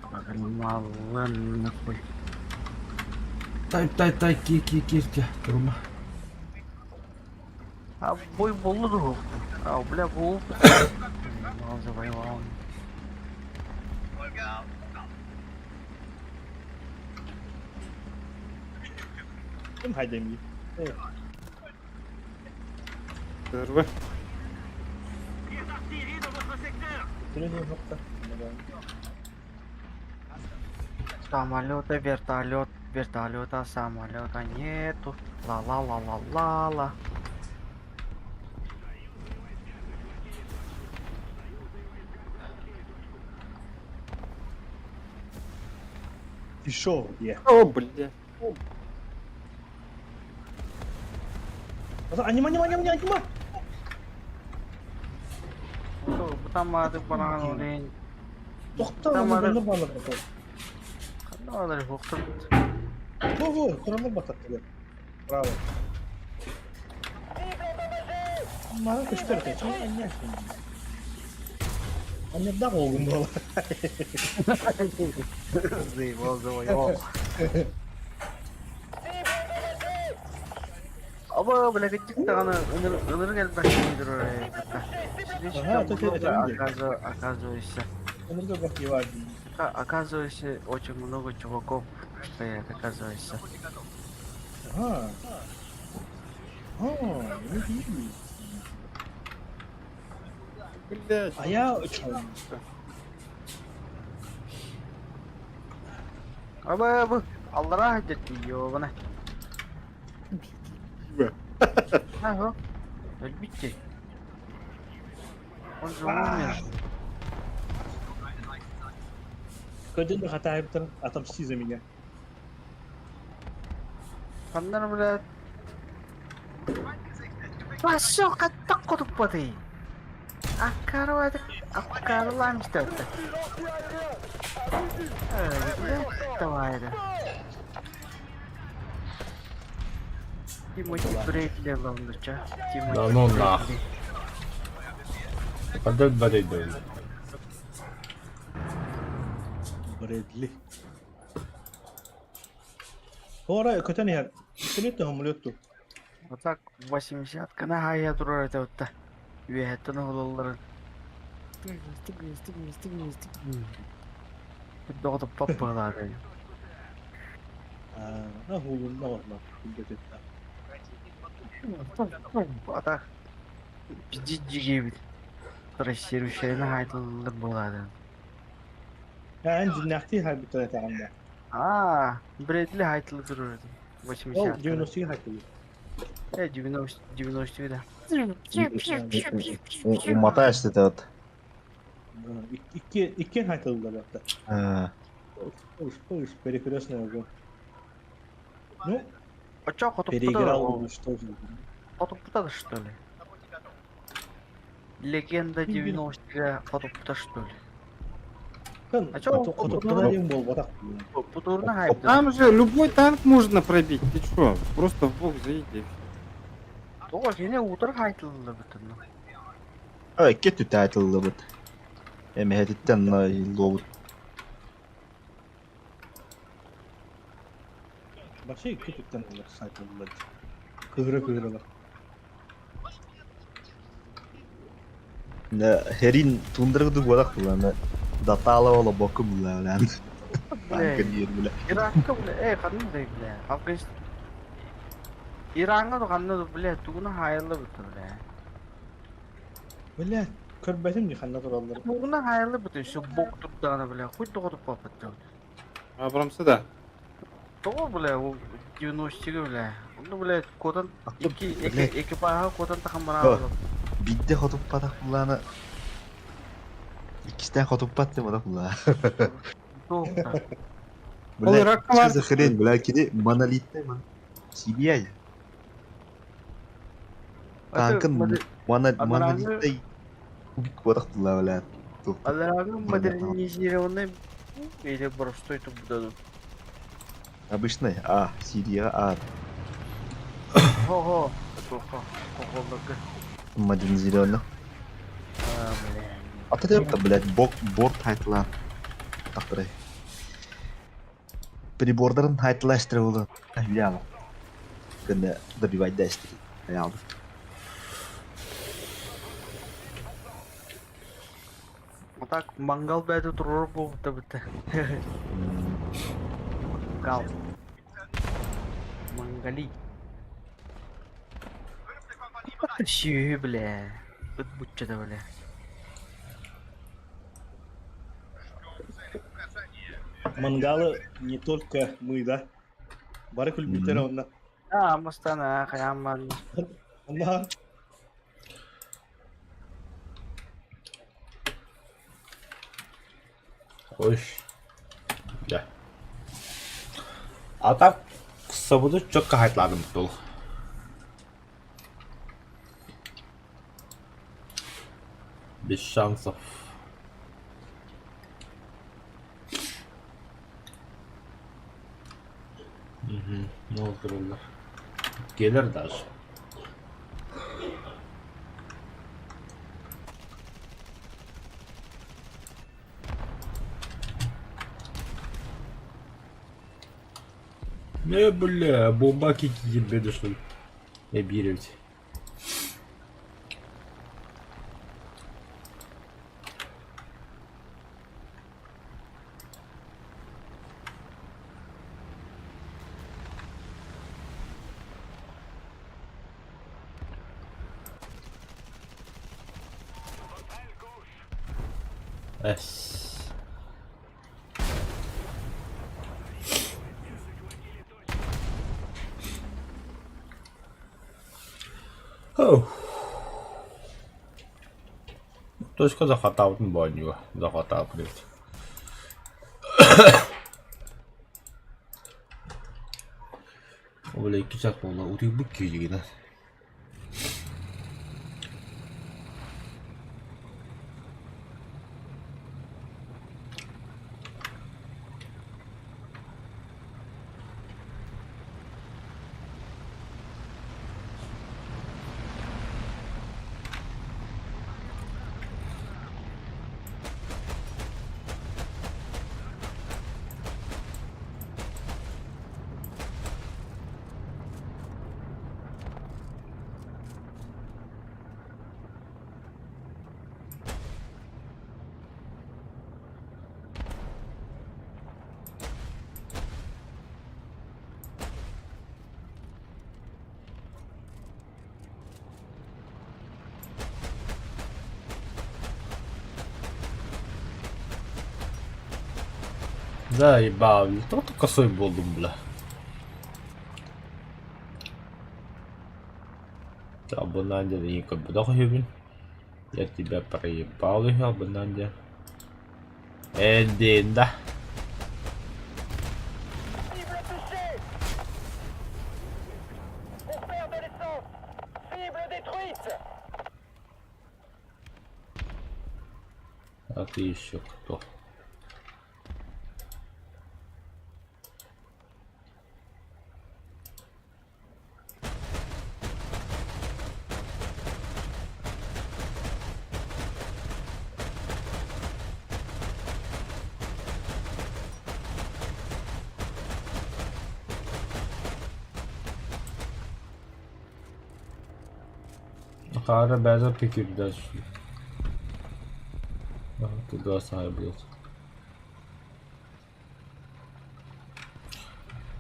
C: Погнала нахуй.
D: Тай тай тай ки ки ки ки турума.
C: А бой болду. А, бля, бул. Завоевал.
A: Ким хайдемий?
E: Кырбы.
C: Самолета, вертолет, вертолета, самолета нету. Ла-ла-ла-ла-ла-ла.
A: Ты шо, где?
E: О, блядь.
A: Анима, анима, анима, анима!
C: Там баран
A: Тохтоо,
C: Там
A: онно баалар
C: Ханна хохтор.
A: Во-во, тураннар бататтылар. Браво. Мага көстөр экен, чоң анньяк. Анньярдаах уолгун буолар.
C: Заебал, завоевал. Аба, бля, кыттык даҕаны ынырык элбэх киһи турар
A: Ага, то это люди.
C: Оказывается,
A: Ынырык элбэх киһи баар дии.
C: оказывается, очень много чуваков стоят, оказывается.
A: Ага. А, ну,
E: Блядь.
A: А я чё?
C: Аба, бу, аллара дьэ ёбана. Ага. Өлбүттэ. Он же умер.
A: Көдөн хатаайыптар, отомсти за меня.
C: Ханнар, блядь. Пошел, каттак кутуппатый. Аккарва, аккарлаам истэ. Блядь, давай да. Тимати Брэдли ломнуча. Тимати
D: Да ну нахуй. Подал бадый
A: Брэдли. Ора көтөн иһэр. Үстүнүт самолетту.
C: Вот так 80 кана хая турар это вот Үөһэттэн оһололларын. Доҕотуппап быһалаары.
A: А, хулунна орна. Билбететта.
C: Ата пиздить дьигэбит. Трассирующайна хайтыллар буолаады.
A: Эн дьиннэхтии хайбыттар этаҕында.
C: Аа, Брэдли хайтылы турар этим.
A: Ол
C: 80.
A: 90 хайтылы.
C: Э, 90 90 да.
B: Умотаешь ты вот.
A: Икки икки хайтыллар это. Уж перекрестный огонь. Ну,
C: А чё, хотуппута
A: переиграл уничтожил.
C: Хотуппута что ли? Легенда 90-га хотуппута что ли? А чё,
A: Хотуптана диэн буолбатах.
C: Бутурна хайпта.
E: Там же любой танк можно пробить, ты чё? Просто в бок заедь и всё.
C: Тоҕо кини утары хайтылла бүтүн.
B: Икки өттүттэн айтыллыбыт. Эмэһэтиттэн луобут.
A: Вообще икки өттүттэн олор сайтыллар. Кыһыра кыһыралар.
B: Херин туундаргы буолах булана. Датала ола боку булаан. Танка диир бile.
C: Иракка бile, э ханна да бile. Афганистан Ираҥҥа да ханна да бile тугуна хайылла бүтүн бile.
A: Бля, көрбөтүм дии ханна тураллар.
C: Тугуна хайылла бүтүн все бок турдаҕына бile хоть доҕотуп паппыт.
E: Абрамсы да.
C: Тоҕо бile ол 90-га бile. Онно бile куотан икки
B: Блядь.
C: экипажа куотан тахан
B: О.
C: бараабыт.
B: Бидде хотуппатах булаана. Иккистээн хотуппат деп одох булаа.
C: Тоҕо.
E: Ол Иракка
B: Бля,
E: бар.
B: что за хрень, бля, кини монолитный мон. CBI. Танкын монолитный кубик бодох булаа, бля.
C: Алараны модернизированный или простой тупдаду.
B: Обычный, А, Сирия, А,
C: Хо-хо. Хо-хо. Хо-хо.
B: модернизированный.
C: А, бля.
B: А ты это, блядь, бок, борт хайтла. Тақтырай. Прибордарын хайтлаштыры болу. Бля. Күнне добивать дәстір. Аялды.
C: Вот так мангал бәді тұрыр болыпты бітті. Мангал. Мангали. Сүйі, бля. Бұт бұтчада, бля.
A: Мангалы не только мы, да? Бары күлбүттэр онна.
C: А, мастана, хаяман.
A: Онна
D: Ой. Да. А так сабыды четко хайтладым был. Без шансов. Угу, ну вот Gelir даже. Не, бля, бомба кики беды что ли? Не биревте. Эс. Оу. Точка захватабытын боонньуга захватаабыт эбит. Ол икки час буолла утуйбут киһигинэн. Заебал, только косой буоллум бля. Абонанде не көрбөтөх үһүбүн. Я тебя проебал үһү абонанде. Эндин да. А ты еще кто? Хара бэйэтэ пикирдэ Туда блядь.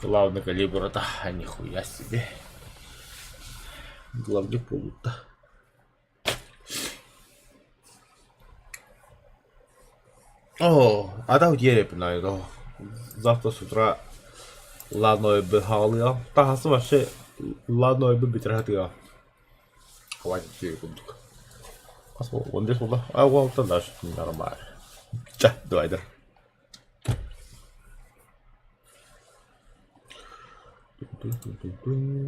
D: Главный калибр это, а нихуя себе. Главный полута. О, а да ерепнай, Завтра с утра ланой бы халыа. Тахасы вообще ланой бы битратыа. Хватит курдук. 15 буолла. А уолтан даже нормально. Чэ, давай да.